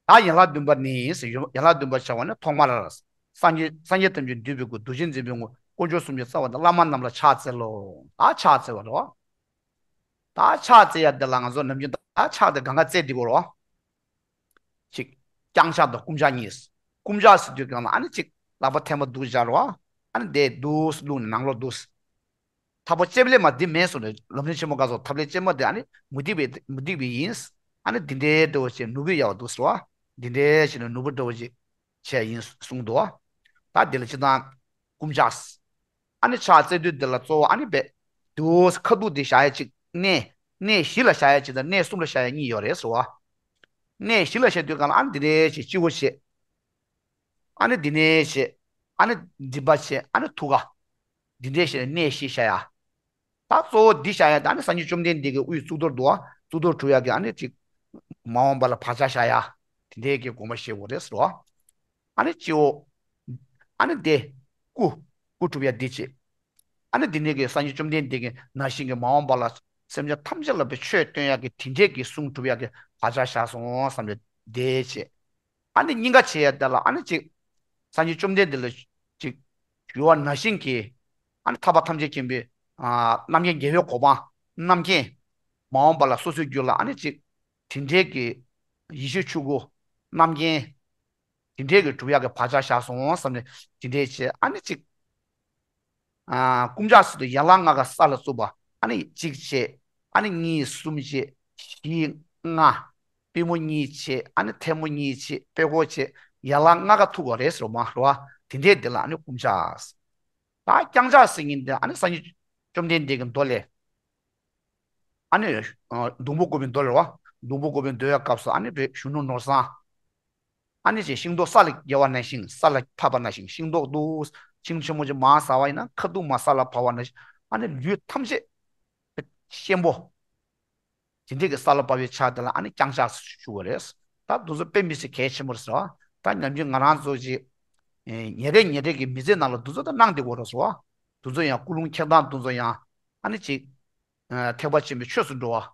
ཨུ། ད་ཡན་ལག་བདུན་པ་ནི་ཟེར་ཡོད། ཡན་ལག་བདུན་པ་བྱ་བ་ནི་ཐོག་མར་སངས་རྒྱས་སངས་རྒྱས་ཐམས་ཅད་འདུས་པའི་སྐུ། རྡོ་རྗེ་འཛིན་པའི་ངོ་བོ། དཀོན་མཆོག་གསུམ་གྱི་རྩ་བ་དང་། བླ་མ་རྣམས་ལ་ཕྱག་འཚལ་ལོ། ད་ཕྱག་འཚལ་བ་རེད་བ། ད་ཕྱག་འཚལ་ཡ་འདི་ལ་ང་ཚོ་ནམ་རྒྱུན་ད་ཕྱག་དེ་གང་ག་འཚལ་བསྡད་དགོས་རེད་བ། གཅིག་བརྐྱང་ཕྱག་དང་བསྐུམ་ཕྱག་གཉིས། བསྐུམ་ཕྱག་ཟེར་དུས་སྒང་ལ་ཨ་ནི་གཅིག་ལག་པ་ཐལ་མོ་སྒྲུག་བཞག་རེད་བ། ཨ་ནི་དེ་འདུག་སེ་བླུགས་ནས་ནང་ལོགས་འདུག་སེ། ཐབ་པོ་ལྕེབ་ལེ་མ་འདི་མེད་སོང་ནས་ལམ་རིམ་ཆེན་མོ་ག་སོགས་ཐབ་ལེ་ལྕེབ་མ་འདི་ཨ་ནི་མུ་སྟེགས་པའི་མུ་སྟེགས་པའི་ཡིན། ཨ་ནི་འདི་འདྲའི་འདྲ་བོ་བྱས་ནོར་བུ་ཡག་པ་འདུག་ཟེར་བ། འདི་འདྲའི་བྱས་ནས་ནོར་བུ་འདྲ་བོ་ཅིག་བྱས་ཡིན་གསུངས་འདུག་ད་འདི་ལ་སྤྱིར་བཏང་བསྐུམ་ཕྱག་ཨ་ནི་ཕྱག་འཚལ་དུས་འདི་ལ་གཙོ་བོ་ཨ་ནི་བས་འདུག་སེ་ཁ་ཐུག་འདི་བཞག་ཡ་གཅིག་གནས་གནས་བཞི་ལ་བཞག་ཡ་གཅིག་དང་གནས་གསུམ་ལ་བཞག་ཡ་གཉིས་ཡོད་རེད་ཟེར་བ། གནས་བཞི་ལ་བཞག་དུས་སྒང་ལ་ཨ་ནི་འདི་འདྲའི་བྱས་སྤྱི་བོ་བྱས། ཨ་ནི་འདི་ནས་བྱས། ཨ་ནི་མགྲིན་པ་བྱས། ཨ་ནི་ཐུགས་ཀ་འདི་འདྲའི་བྱས་ནས་གནས་བཞི་བཞག་ཡ། ད་གཙོ་བོ་འདི་བཞག་ཡ་ད་ནི་སངས་རྒྱས་བཅོམ་ལྡན་འདས་ཀྱི་དབུའི་གཙུག་ཏོར་འདུག་བ། གཙུག་ཏོར་གྲུབ་ཡ་གི་ཨ་ནི་ཅིག་ མ་འོངས་པ་ལ་བག་ཆགས་བཞག་ཡ། དེ་འདྲའི་གི་དགོངས་པ་བཞེས་དགོས་རེད་ཟེར་བ། ཨ་ནི་སྤྱི་བོ། ཨ་ནི་དེ། སྐུ། སྐུ་སྒྲུབ་ཡ་འདི་བྱེད། ཨ་ནི་འདི་ནས་ཀྱི་སངས་རྒྱས་བཅོམ་ལྡན་འདས་ཀྱིས་ནང་བཞིན་གྱི་མ་འོངས་པ་ལ་སེམས་ཅན་ཐམས་ཅད་ལ་བའི་ཆོས་སྟོན་ཡག་གི་དེ་འདྲས་ཀྱི་གསུང་སྒྲུབ་ཡག་གི་བག་ཆགས་བཞག་སོང་བསམ་ནས་འདི་བྱེད། ཨ་ནི་སྙིང་ག་བྱེད་ཡ་དེ་ལ་ཨ་ནི་ཅིག་སངས་རྒྱས་བཅོམ་ལྡན་འདས་ལ་ཅིག་ཞུ་བ་ནང་བཞིན་གྱི་ཨ་ནི་ཐར་པ་ཐམས་ཅད་མཁྱེན་པའི་ཨ་རྣམ་མཁྱེན་རྒྱལ་བའི་གོ་འཕང་རྣམ་མཁྱེན། མ་འོངས་པ་ལ་སོ་སོའི་རྒྱུད་ལ་ཨ་ནི་ཅིག་དེ་འདྲས་ཀྱི་ཡེ་ཤེས་ཆོས་སྐུ་རྣམ་མཁྱེན། དེ་འདྲའི་གི་སྒྲུབ་ཡག་གི་བག་ཆགས་བཞག་སོང་བསམ་ནས་དེ་འདྲའི་བྱས་ཨ་ནི་གཅིག་ཨ། བསྐུམ་ཆགས་སུ་དུ་ཡན་ལག་ལྔ་ཀ་ས་ལ་བཙུགས་པ་ཨ་ནི་གཅིག་བྱས། ཨ་ནི་གཉིས་གསུམ་བྱས། བཞི་ལྔ། པུས་མོ་གཉིས་བྱས། ཨ་ནི་ཐལ་མོ་གཉིས་བྱས། པད་ཀོ་བྱས། ཡན་ལག་ལྔ་ཀ་ཐུག་པ་རེད་ཟེར་མ་རེད་བ། དེ་འདྲའི་དེ་ལ་ཨ་ནི་བསྐུམ་ཆགས། ད་བརྐྱང་ཕྱག་ཟེར་མཁན་དེ་ཨ་ནི་སངས་རྒྱས་བཅོམ་ལྡན་འདས་ཀྱི་མདོ་ལས། ཨ་ནི། ཨ། སྡོང་པོ་བཀོད་པའི་མདོ་ལས་བ། སྡོང་པོ་བཀོད་པའི་མདོའི་སྐབས་སུ་ཨ་ནི་བའི་གཞོན་ནུ་ནོར་བཟང་། ཨ་ནི་ཅེས་ཤིང་ཏོག་ས་ལ་བརྒྱབ་པ་ནང་བཞིན་ས་ལ་ཕབ་པ་ནང་བཞིན་ཤིང་ཏོག་ཏུ། ཤིང་ཆེན་མོ་ཅིག་མར་ཟག་པ་ཡིན་ན་ཁ་ཐུག་མར་ས་ལ་ཕབ་པ་ནང་བཞིན་ཨ་ནི་ལུས་ཐམས་ཅད། ཤན་པོ། དེ་འདྲས་ཀྱི་ས་ལ་བབས་པའི་ཆ་དེ་ལ་ཨ་ནི་བརྐྱང་ཕྱག་ཞུ་བ་རེད། ད་དེ་ཚོ་དཔེ་མི་སྲིད་གལ་ཆེན་པོ་རེད་ཟེར་བ། ད་ཉམས་ཆུང་ང་རང་ཚོ་ཅིག་ཉེ་རེ་ཉེ་རེ་གི་མི་ཚེ་ནང་ལ་དེ་ཚོ་ད་གནང་བསྡད་དགོས་རེད་ཟེར་བ། དེ་ཚོ་ཡང་ཀུན་སློང་འཁྱེར་སྟངས་དེ་ཚོ་ཡང་ཨ་ནི་ཅིག་ཐེག་པ་ཆེན་པོའི་ཆོས་སུ་འགྲོ་བ།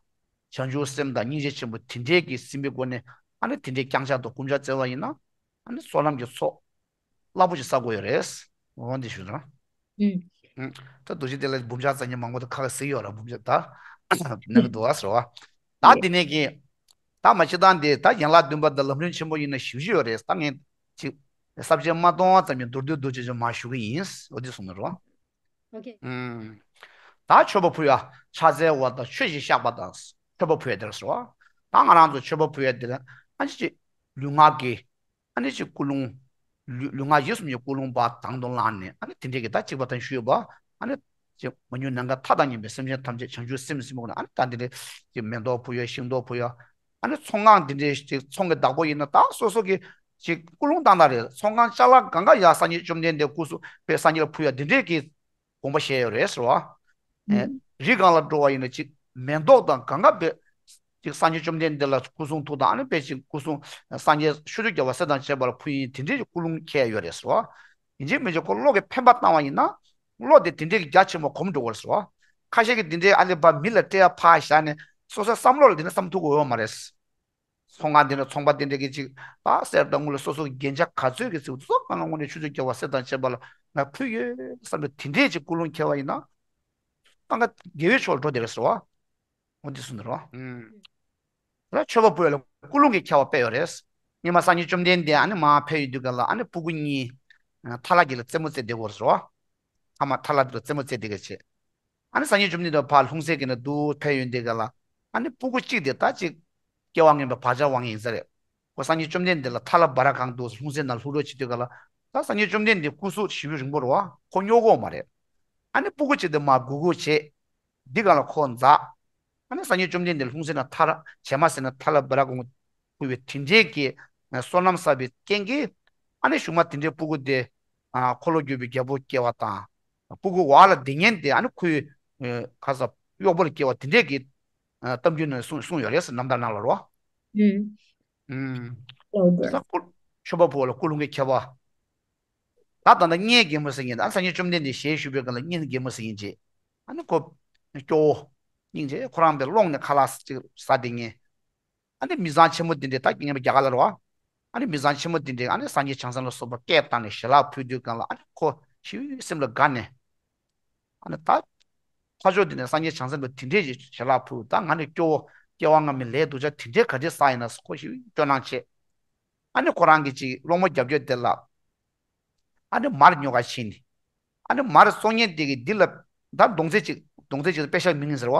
བྱང་ཆུབ་སེམས་དང་སྙིང་རྗེ་ཆེན་པོ་དེ་འདྲའི་གི་ཟིན་པའི་སྒོ་ནས་ཨ་ནི་དེ་འདྲའི་བརྐྱང་ཕྱག་དང་བསྐུམ་ཕྱག་བཙལ་བ་ཡིན་ན་ཨ་ནི་བསོད་ནམས་ཀྱི་ཚོགས་རླབས་པོ་ཆེ་བསགས་དགོས་ཡོད་རེད། འོ་འདི་ཞུ་དང་། ད་རྡོ་རྗེ་གདན་ལ་འབུམ་ཕྱག་བཙལ་མཁན་མང་པོ་དང་ཁ་ཁ་ཟིག་ཡོད་ར། འབུམ་ཕྱག་ད་ནང་གི་འདུག་བ་ཟེར་བ། ད་དེ་ནས་ཀྱི་ད་མ་ཕྱི་དང་དེ་ད་ཡན་ལག་བདུན་པ་དང་ལམ་རིམ་ཆེན་པོ་ཡིན་ན་ཞིབ་ཞིབ་ཡོད་རེད། ད་ངས་ཅིག་ས་བཅད་མ་གཏོང་བ་ཙམ་གྱི་མདོར་བསྡུས་མདོར་བསྡུས་ཅིག་མར་ཞུ་གི་ཡིན། འོ་དེ་གསུངས་ནི་རོ། ཨོ་ཁེ། ད་མཆོད་པ་ཕུལ་ཡ། ཕྱག་འཚལ་བ་དང་མཆོད་ཅིང་བཤགས་པ་དང་མཆོད་པ་ཕུལ་ཡ་དེར་ཟེར་བ། ད་ང་རང་ཚོ་མཆོད་པ་ཕུལ་ཡ་དེ་ལ་ཨ་ནི་ཅིག་ལུས་ངག་གི་ཨ་ནི་ཅིག་ཀུན་སློང་། ལུས་ལུས་ངག་ཡིད་གསུམ་གྱི་ཀུན་སློང་པ་དང་དུ་བླངས་ནས་ཨ་ནི་དེ་འདྲས་ཀྱི་ད་གཅིག་པ་དང་ཞུས་པ་ཨ་ནི་ཅིག་མ་ཉུང་ན་འགའ་མཐའ་དང་མཉམ་པའི་སེམས་ཅན་ཐམས་ཅད་བྱང་ཆུབ་སེམས་སེམས་པོ་ནི་ཨ་ནི་ད་འདི་འདྲས་ཅིག་མེ་ཏོག་ཕུལ་ཡ་ཤིང་ཏོག་ཕུལ་ཡ། ཨ་ནི་ཚོང་ཁང་འདི་འདྲས་ཅིག་ཚོང་གི་བདག་པོ་ཡིན་ན་ད་སོ་སོ་གི་ཅིག་ཀུན་སློང་བཏང་ད་རེད། ཚོང་ཁང་ཅ་ལག་གང་ག་ཡ་སངས་རྒྱས་བཅོམ་ལྡན་འདས་སྐུ་གཟུགས་པའི་སངས་རྒྱས་ལ་ཕུལ་ཡ་འདི་འདྲས་ཀྱི་དགོངས་པ་བཞེས་ཡོད་རེད་ཟེར་བ། ཨེ། རི་སྒང་ལ་འགྲོ་བ་ཡིན་ན་ཅིག་མེ་ཏོག་དང་གང་ག་བེ། ཅིག་སངས་རྒྱས་བཅོམ་ལྡན་འདས་ལ་སྐུ་གསུང་ཐུགས་དང་ཨ་ནི་དཔེ་ཅིག་སྐུ་གསུང་སངས་རྒྱས་ཆོས་ཀྱི་རྒྱལ་བ་སྲས་དང་བཅས་པ་ལ་ཕུལ་ཡིན་དེ་འདྲའི་ཀུན་སློང་འཁྱེར་ཡོད་རེད་ཟེར་བ། ཡིན་གཅིག་མིན་གཅིག་ཁོ་བློ་གི་འཕེན་པ་བཏང་བ་ཡིན་ན། བློ་དེ་དེ་འདྲའི་རྒྱ་ཆེན་པོ་གོམས་འགྲོ་བར་ཟེར་བ། ཁ་ཤས་ཀྱིས་དེ་འདྲའི་ཨ་ལེ་བ་མི་ལ་སྤྲད་ཡ་ཕར་བཞག་ནས་སོ་སོའི་བསམ་བློ་ལ་དེ་འདྲ་བསམ་ཐུབ་ཀྱི་ཡོད་མ་རེད། ཚོང་ཁང་དེ་འདྲ་ཚོང་པ་དེ་འདྲ་གི་ཅིག་ད་གསེར་དང་དངུལ་ལ་སོ་སོ་གི་རྒྱན་ཆ་ག་ཚོད་ཀྱི་ཚིག་ཚོགས་གང་ལ་དངོས་གནས་ཆུ་ཚོད་སྐྱེ་བ་སེ་དང་བཅས་པ་ལ་ང་ཕུལ་ཡོད་བསམ་པའི་དེ་འདྲའི་ཅིག་ཀུན་སློང་འཁྱེར་བ་ཡིན་ན། ད་ང་དགེ་བའི་ཕྱོགས་ལ་འགྲོ་བསྡད་རེད་ཟེར་བ། འོ་འདི་གསུངས་འདུག་རོ། ད་མཆོད་པ་ཕུལ་ཡ་ལ་ཀུན་སློང་གི་ཁྱད་པར་དཔེ་ཡོད་རེད། སྔོན་མ་སངས་རྒྱས་བཅོམ་ལྡན་འདས་ཨ་ནི་མར་ཕེབས་ཡོང་དུས་ག་ལ་ཨ་ནི་སྤུ་གུ་གཉིས། ཐ་ལ་གི་ལ་རྩེད་མོ་རྩེ་བསྡད་ཡོད་རེད་ཟེར་བ། ཨ་མ་ཐ་ལ་དེ་ལ་རྩེད་མོ་རྩེ་བསྡད་ཀྱི་བྱས། ཨ་ནི་སངས་རྒྱས་བཅོམ་ལྡན་འདས་ཕར་ལྷུང་བཟེད་ཀྱི་ནང་དུ་ཕེབས་ཡོང་དུས་ག་ལ། ཨ་ནི་སྤུ་གུ་གཅིག་དེ་ད་ཅིག་སྐྱེ་བ་སྔོན་པའི་བག་ཆགས་དབང་ཡིན་ས་རེད། ཁོ་སངས་རྒྱས་བཅོམ་ལྡན་འདས་ལ་ཐ་ལ་སྦ་ར་གང་འདུག་ལྷུང་བཟེད་ནང་ལྷུང་རོགས་བྱེད་དུས་ག་ལ། ད་སངས་རྒྱས་བཅོམ་ལྡན་འདས་སྐུ་གཟུགས་ཞེ་པོ་རིང་པོ་རེད་བ། ཁོ་སྙོབ་ཀྱི་ཡོད་མ་རེད། ཨ་ནི་སྤུ་གུ་གཅིག་དེ་མར་སྒུར་སྒུར་བྱས། འདི་ག་ལ་ཁོ་འཛེགས། ཨ་ནི་སངས་རྒྱས་བཅོམ་ལྡན་འདས་ལྷུང་བཟེད་ནང་ཐ་ལ་བྱེ་མ་ཟེར་ན་ཐ་ལ་སྦ་ར་གང་ཕུལ་བའི་དེ་འདྲའི་གི་བསོད་ནམས་བསགས་པའི་རྐྱེན་གྱིས། ཨ་ནི་གཞུག་མ་དེ་འདྲའི་སྤུ་གུ་དེ། ཨ། འཁོར་ལོ་སྒྱུར་བའི་རྒྱལ་པོ་སྐྱེ་བ་དང་། སྤུ་གུ་འོག་ལ་སྡུག་བསྔལ་དེ་ཨ་ནི་ཁོའི། ཨ། ཁ་ས་གཡོག་པོ་ལ་སྐྱེ་བ་དེ་འདྲའི་གི། ཨ། གཏམ་རྒྱུད་ནང་གསུངས་གསུངས་ཡོད་རེད་ཟེར་རྣམ་ཐར་ནང་ལ་རོ། ཨུམ། ཨུམ། ལོ་ད། ས་ཀུ། མཆོད་པ་ཕུལ་བ་ལ་ཀུན་སློང་གི་ཁྱད་པར། ད་ད་ལྟ་གཉེན་རྒན་མོ་ཟེར་མཁན་ད་སངས་རྒྱས་བཅོམ་ལྡན་འདས་ཞལ་བཞུགས་པའི་སྒང་ལ་གཉེན་རྒན་མོ་ཟེར་མཁན་ཅིག་ཨ་ནི་ཁོ། སྐྱོ་བོ། སྙིང་རྗེ་ཁོ་རང་པའི་ཀློང་ནས་ཁ་ལག་ཅིག་ཟ་བསྡད་མཁན། ཨ་ནི་མི་བཟང་ཆེན་མོ་འདི་འདྲས་ད་ངན་པ་རྒྱ་གར་ལ་རེད་བ། ཨ་ནི་མི་བཟང་ཆེན་མོ་འདི་འདྲས་ཨ་ནི་སངས་རྒྱས་བྱང་སེམས་ལ་སོགས་པ་སྐད་བཏང་ནས་ཞལ་ལག་ཕུལ་དུས་སྒང་ལ་ཨ་ནི་ཁོ་ཞེ་པོ་སེམས་ལ་དགའ་ནས། ཨ་ནི་ད། ཕར་ཕྱོགས་འདི་ནས་སངས་རྒྱས་བྱང་སེམས་ལ་དེ་འདྲས་ཞིག་ཞལ་ལག་ཕུལ་ད་ང་ནི་སྐྱོ་བོ་སྐྱེ་བ་སྔ་མའི་ལས་སྡུག་ཅག་དེ་འདྲས་ག་འདྲས་བསགས་ཡིན་ན་ཁོ་ཞེ་པོ་སྐྱོ་སྣང་བྱས། ཨ་ནི་ཁོ་རང་གི་ཅིག་སློང་མོ་རྒྱབ་རྒྱབ་དེ་ལ། ཨ་ནི་མར་ཉོ་ག་ཕྱིན་ནས། ཨ་ནི་མར་བཙོང་མཁན་དེ་གིས་འདི་ལ་ད་གདོང་ཚད་ཅིག་གདོང་ཚད་ཅིག་ལ་པེ་ཤག་མི་ངན་ཟེར་བ།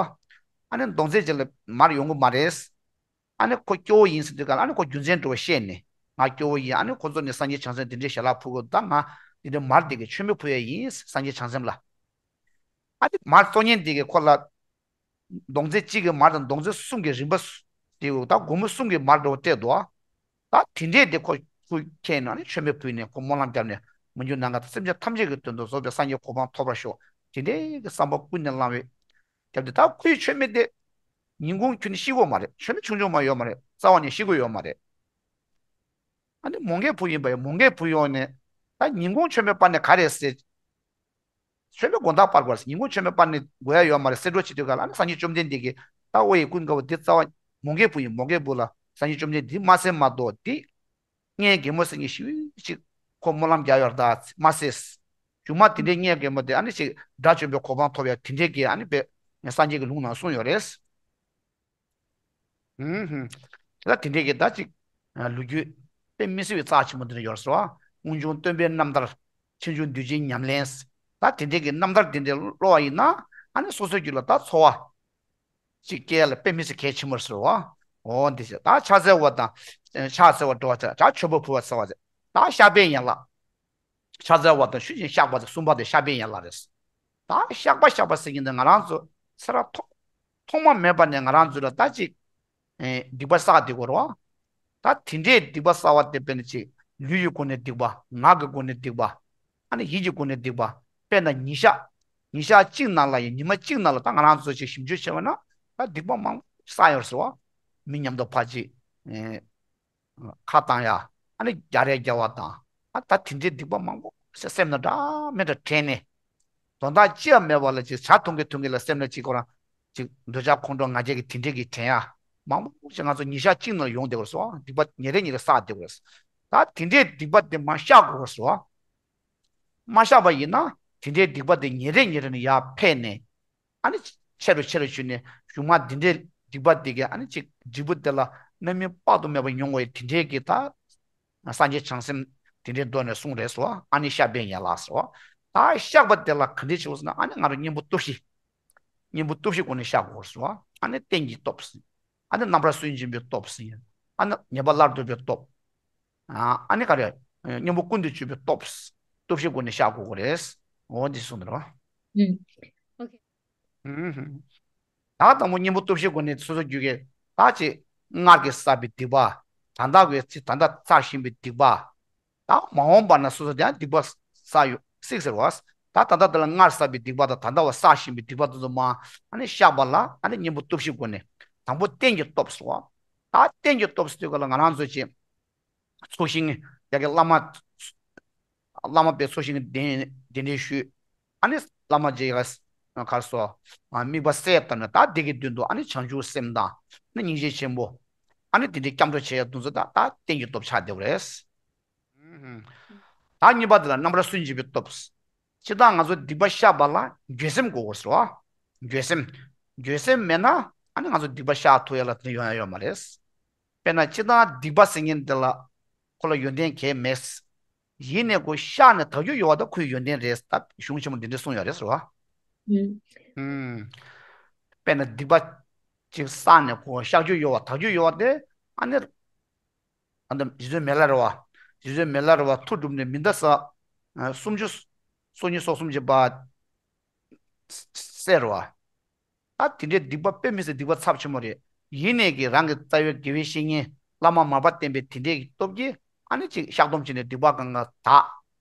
ཨ་ནི་གདོང་ཚད་ཅིག་ལ་མར་ཡོང་གི་མ་རེད། ཨ་ནི་ཁོ་སྐྱོ་བོ་ཡིན་ཟེར་དུས་ག་ལ་ཨ་ནི་ཁོ་རྒྱུ་མཚན་འདྲ་བོ་བཤད་ནས་ང་སྐྱོ་བོ་ཡིན། ཨ་ནི་ཁོ་ཚོ་ནི་སངས་རྒྱས་བྱང་སེམས་དེ་འདྲའི་ཞལ་ལག་ཕུལ་གི་ད་ང་འདི་འདྲའི་མར་དེ་གི་མཆོད་མེ་ཕུལ་ཡས་ཡིན་སངས་རྒྱས་བྱང་སེམས་ལ། ཨ་ནི་མར་བཙོང་མཁན་དེ་གིས་ཁོ་ལ། གདོང་ཚད་གཅིག་གི་མར་དང་གདོང་ཚད་གསུམ་གྱི་རིན་པ་སུ། དེ་ད་སྒོར་མོ་གསུམ་གྱི་མར་འདྲ་བོ་སྤྲད་འདུག་ད་དེ་འདྲས་དེ་ཁོ་ཁོ་ཁྱེར་ནས་ཨ་ནི་མཆོད་མེ་ཕུལ་ནས་ཁོ་སྨོན་ལམ་བརྒྱབ་ནས་མི་འགྱུར་ནམ་མཁའ་དང་སེམས་ཅན་ཐམས་ཅད་ཀྱི་དོན་དུ་རྫོགས་པའི་སངས་རྒྱས་གོ་འཕང་ཐོབ་པར་ཤོག་དེ་འདྲའི་གི་བསམ་པ་ཀུན་ནས་བསླངས་པའི། རྒྱབ་དེ་ད་ཁོའི་མཆོད་མེ་དེ། ཉིན་གུང་ཁྱོད་ནི་ཤི་གོ་མ་རེད། ཆོས་མེད་ཆུང་ཆུང་མ་ཡོད་མ་རེད། རྩ་བ་ནས་ཤི་གོ་ཡོད་མ་རེད། ཨ་ནི་མོའུ་འགལ་བུ་ཡིན་པ་ཡིན། མོའུ་འགལ་བུ་ཡོང་ནས་ད་ཉིན་གུང་ཆོས་མེད་པ་ནས་ག་རེ་ཟེར། ཆོས་མེད་དགོང་དག་སྤར་དགོས་རེད། ཉིན་གུང་ཆོས་མེད་སྤར་ནས་དགོས་ཡ་ཡོད་མ་རེད་ཟེར་འགྲོ་བྱེད་དུས་ག་ལ་ཨ་ནི་སངས་རྒྱས་བཅོམ་ལྡན་འདས་ཀྱིས་ད་ཨོ་ཡེ་ཀུན་དགའ་བོ་འདི་རྩ་བ་མོའུ་འགལ་བུ་ཡིན། མོའུ་འགལ་བུ་ལ་སངས་རྒྱས་བཅོམ་ལྡན་འདི་མ་ཟེར་མ་གཏོགས་འདི་གཉེན་གད་མོ་ཟེར་མཁན་ཞིག་ཅིག་ཁོ་སྨོན་ལམ་རྒྱག་ཡོད་རེད་ད་མ་ཟེར། གཞུག་མ་དེ་འདྲའི་གཉེན་གད་མོ་དེ་ཨ་ནི་ཅིག་དགྲ་བཅོམ་པའི་གོ་འཕང་ཐོབ་ཡ་དེ་འདྲའི་གི་ཨ་ནི་པའི་སངས་རྒྱས་ཀྱི་ལུང་ནང་གསུངས་ཡོད་རེད། ཧུམ་ཧུམ། ད་དེ་འདྲའི་གི་ད་ཅིག་ལོ་རྒྱུས་དཔེ་མི་སྲིད་པའི་རྩ་ཆེན་པོ་འདི་འདྲ་ཡོད་རེད་ཟེར་བ། སྔོན་བྱུང་སྟོན་པའི་རྣམ་ཐར། ཕྱིས་འབྱུང་འདུས་བྱས་ཉམས་ལེན། ད་དེ་འདྲའི་གི་རྣམ་ཐར་དེ་འདྲའི་ཀློག་པ་ཡིན་ན་ཨ་ནི་སོ་སོའི་རྒྱུད་ལ་ད་འཚོ་བ་ཅིག་སྐྱེལ་ལ་དཔེ་མི་སྲིད་གལ་ཆེན་པོ་རེད་ཟེར་བ། འོ་འདི་ཞེས་ད་ཕྱག་འཚལ་བ་དང་ཕྱག་འཚལ་བ་འགྲོ་བ་དང་ད་མཆོད་པ་ཕུལ་བ་འཚལ་བ་ཟེར་ད་བཤགས་པའི་ཡན་ལག་ཕྱག་འཚལ་བ་དང་ཆོས་ཅན་བཤགས་པ་དང་གསུམ་པ་དེ་བཤགས་པའི་ཡན་ལག་རེད། ད་བཤགས་པ་བཤགས་པ་ཟེར་གྱི་འདི་ང་རང་ཚོ་ཚེ་རབས་ཐོག་ཐོག་མ་མེད་པ་ནས་ང་རང་ཚོ་ལ་ད་ཅིག་ཨེ་སྡིག་པ་བསགས་བསྡད་ཀྱི་ཡོད་རེད་བ། ད་དེ་འདྲའི་སྡིག་པ་བསགས་པ་དེ་དཔེར་ན་ཅིག་ལུས་ཀྱི་སྒོ་ནས་སྡིག་པ། ངག་གི་སྒོ་ནས་སྡིག་པ། ཨ་ནི་ཡིད་ཀྱི་སྒོ་ནས་སྡིག་པ། དཔེར་ན་ཉིན་ཞག་ཉིན་ཞག་གཅིག་ནང་ལ་ཡང་ཉི་མ་གཅིག་ནང་ལ་ད་ང་རང་ཚོ་ཅིག་ཞིབ་འཇུག་བྱས་པ་ན་ད་སྡིག་པ་མང་པོ་བསགས་ཡོད་རེད་བ། མི་མཉམ་དུ་ཕར་ཅིག་ཨེ་ཁ་བཏང་ཡ། ཨ་ནི་རྒྱག་རེས་རྒྱག་པ་དང་། ཨ་ད་དེ་འདྲའི་སྡིག་པ་མང་པོ་སེམས་ན་འདྲ་མི་འདྲ་དྲན་ནས། དོན་དག་ཅི་ཡང་མེད་པ་ལ་ཅིག་ཇ་འཐུང་གི་འཐུང་གི་ལ་སེམས་ན་ཅིག་ཁོ་རང་ཅིག་འདོད་ཆགས་ཁོང་ཁྲོ་ང་རྒྱལ་གྱི་དེ་འདྲའི་གི་དྲན་ཡ། མང་པོ་ཞིག་ང་ཚོ་ཉིན་ཞག་གཅིག་ནང་ལ་ཡོང་བསྡད་པ་རེད་སོ། སྡིག་པ་ཉིན་རེ་ཉིན་རེ་བསགས་བསྡད་པ་རེད། ད་དེ་འདྲའི་སྡིག་པ་དེ་མར་བཤགས་དགོས་པ་རེད་སོ། མ་བཤགས་པ་ཡིན་ན་དེ་འདྲའི་སྡིག་པ་དེ་ཉིན་རེ་ཉིན་རེ་ནས་ཡར་འཕེལ་ནས། ཨ་ནི་ཆེ་རུ་ཆེ་རུ་ཞུས་ནས་གཞུག་མ་འདི་འདྲའི་སྡིག་པ་འདི་གས་ཨ་ནི་ཅིག་འཇིགས་པ་དེ་ལ་རྣམ་སྨིན་དཔག་ཏུ་མེད་པ་མྱོང་བའི་དེ་འདྲའི་གི་ད་སངས་རྒྱས་བྱང་སེམས་དེ་འདྲའི་མདོ་ནས་གསུངས་རེད་སོ། ཨ་ནི་བཤགས་པའི་ཡན་ལག་སོ། ད་བཤགས་པ་དེ་ལ་ག་འདྲ་བྱེད་དགོས་ཟེར་ན་ཨ་ནི་ང་རང་གཉེན་པོ་སྟོབས་བཞི། གཉེན་པོ་སྟོབས་བཞིའི་སྒོ་ནས་བཤགས་དགོས་སོ། ཨ་ནི་རྟེན་གྱི་སྟོབས། ཨ་ནི་རྣམ་པར་སུན་འབྱིན་པའི་སྟོབས། ཨ་ནི་ཉེས་པ་སླར་ལྡོག་པའི་སྟོབས། ཨ་ཨ་ནི་ག་རེ། གཉེན་པོ་ཀུན་ཏུ་སྤྱོད་པའི་སྟོབས། སྟོབས་བཞིའི་སྒོ་ནས་བཤགས་དགོས་ཀྱི་རེད། འོ་འདི་གསུངས་འདུག་རོ། ཨུམ། ཨོ་ཁེ། ཨུམ། ད་དང་པོ་གཉེན་པོ་སྟོབས་བཞིའི་སྒོ་ནས་སོ་སོ་རྒྱུད་ཀྱི་ད་ཅིག་སྔར་གྱི་བསགས་པའི་སྡིག་པ། ད་ལྟ་བའི་ཚེ་ད་ལྟ་བསགས་བཞིན་པའི་སྡིག་པ། ད་མ་འོངས་པ་ན་སོ་སོ་དེ་ཡང་སྡིག་པ་བསགས་ཡོད་སྲིད་ཟེར་བ། ད་ད་ལྟ་དེ་ལ་སྔར་བསགས་པའི་སྡིག་པ་དང་ད་ལྟ་བ་བསགས་བཞིན་པའི་སྡིག་པ་དེ་ཚོ་མ་ཨ་ནི་བཤགས་པ་ལ་ཨ་ནི་གཉེན་པོ་སྟོབས་བཞིའི་སྒོ་ནས། དང་པོ་རྟེན་གྱི་སྟོབས་སོ། ད་རྟེན་གྱི་སྟོབས་སུ་དུས་ག་ལ་ང་རང་ཚོ་ཅིག་ཚོགས་ཞིང་ཡ་གི་བླ་མ། བླ་མ་པའི་ཚོགས་ཞིང་གི་གདན་གདན་འདྲེན་ཞུས། ཨ་ནི་བླ་མ་རྗེ་ཡ་ག་གར་སོ། དམིགས་པ་གསལ་བཏབ་ནས་ད་དེ་གི་མདུན་དུ་ཨ་ནི་བྱང་ཆུབ་སེམས་དང་ཨ་ནི་སྙིང་རྗེ་ཆེན་པོ། ཨ་ནི་དེ་འདྲའི་སྐྱབས་འགྲོ་བྱེད་ཡ་དུས་ཚོད་ད་ད་རྟེན་གྱི་སྟོབས་ཆགས་བསྡད་པ་རེད། ད་གཉིས་པ་དེ་ལ་རྣམ་པར་སུན་འབྱིན་པའི་སྟོབས། སྤྱིར་བཏང་ང་ཚོ་སྡིག་པ་བཤགས་པ་ལ་འགྱོད་སེམས་དགོས་པ་རེད་བ། འགྱོད་སེམས། འགྱོད་སེམས་མེད་ན་ཨ་ནི་ང་ཚོ་སྡིག་པ་བཤགས་ཐུབ་ཡ་ལ་དེ་ཡོང་ཡ་ཡོད་མ་རེད། དཔེར་ན་སྤྱིར་བཏང་སྡིག་པ་ཟེར་མཁན་དེ་ལ་ཁོ་ལ་ཡོན་ཏན་གང་ཡང་མེད། ཡིན་ནའི་ཁོ་བཤགས་ནས་དག་རྒྱུ་ཡོད་པ་ད་ཁོའི་ཡོན་ཏན་རེད་ད་གཞུང་ཆེན་མོ་འདི་འདྲས་གསུངས་ཡོད་རེད་ཟེར་བ། ཨུམ། དཔེར་ན་སྡིག་པ་ཅིག་བསགས་ནས་ཁོ་བཤགས་རྒྱུ་ཡོད་པ་དག་རྒྱུ་ཡོད་པ་དེ་ཨ་ནི། ཨ་ནི་རྗེ་བཙུན་མི་ལ་རས་པ། རྗེ་བཙུན་མི་ལ་རས་པ་ཐུགས་དྲུབ་ནས་མི་འདའ་ས། སུམ་ཅུ། སོ་གཉིས་སོ་གསུམ་གྱི་བར། བསད་རོ། ད་དེ་འདྲའི་སྡིག་པ་དཔེ་མི་སྲིད་སྡིག་པ་ཚབས་ཆེན་མོ་རེད། ཡིན་ནས་ཀྱི་རང་གི་རྩ་བའི་དགེ་བའི་བཤེས་གཉེན་བླ་མ་མར་པ་བསྟེན་པའི་དེ་འདྲའི་སྟོབས་ཀྱིས་ཨ་ནི་ཅིག་བཤགས་སྡོམ་བྱས་ནས་སྡིག་པ་གང་ག་དག་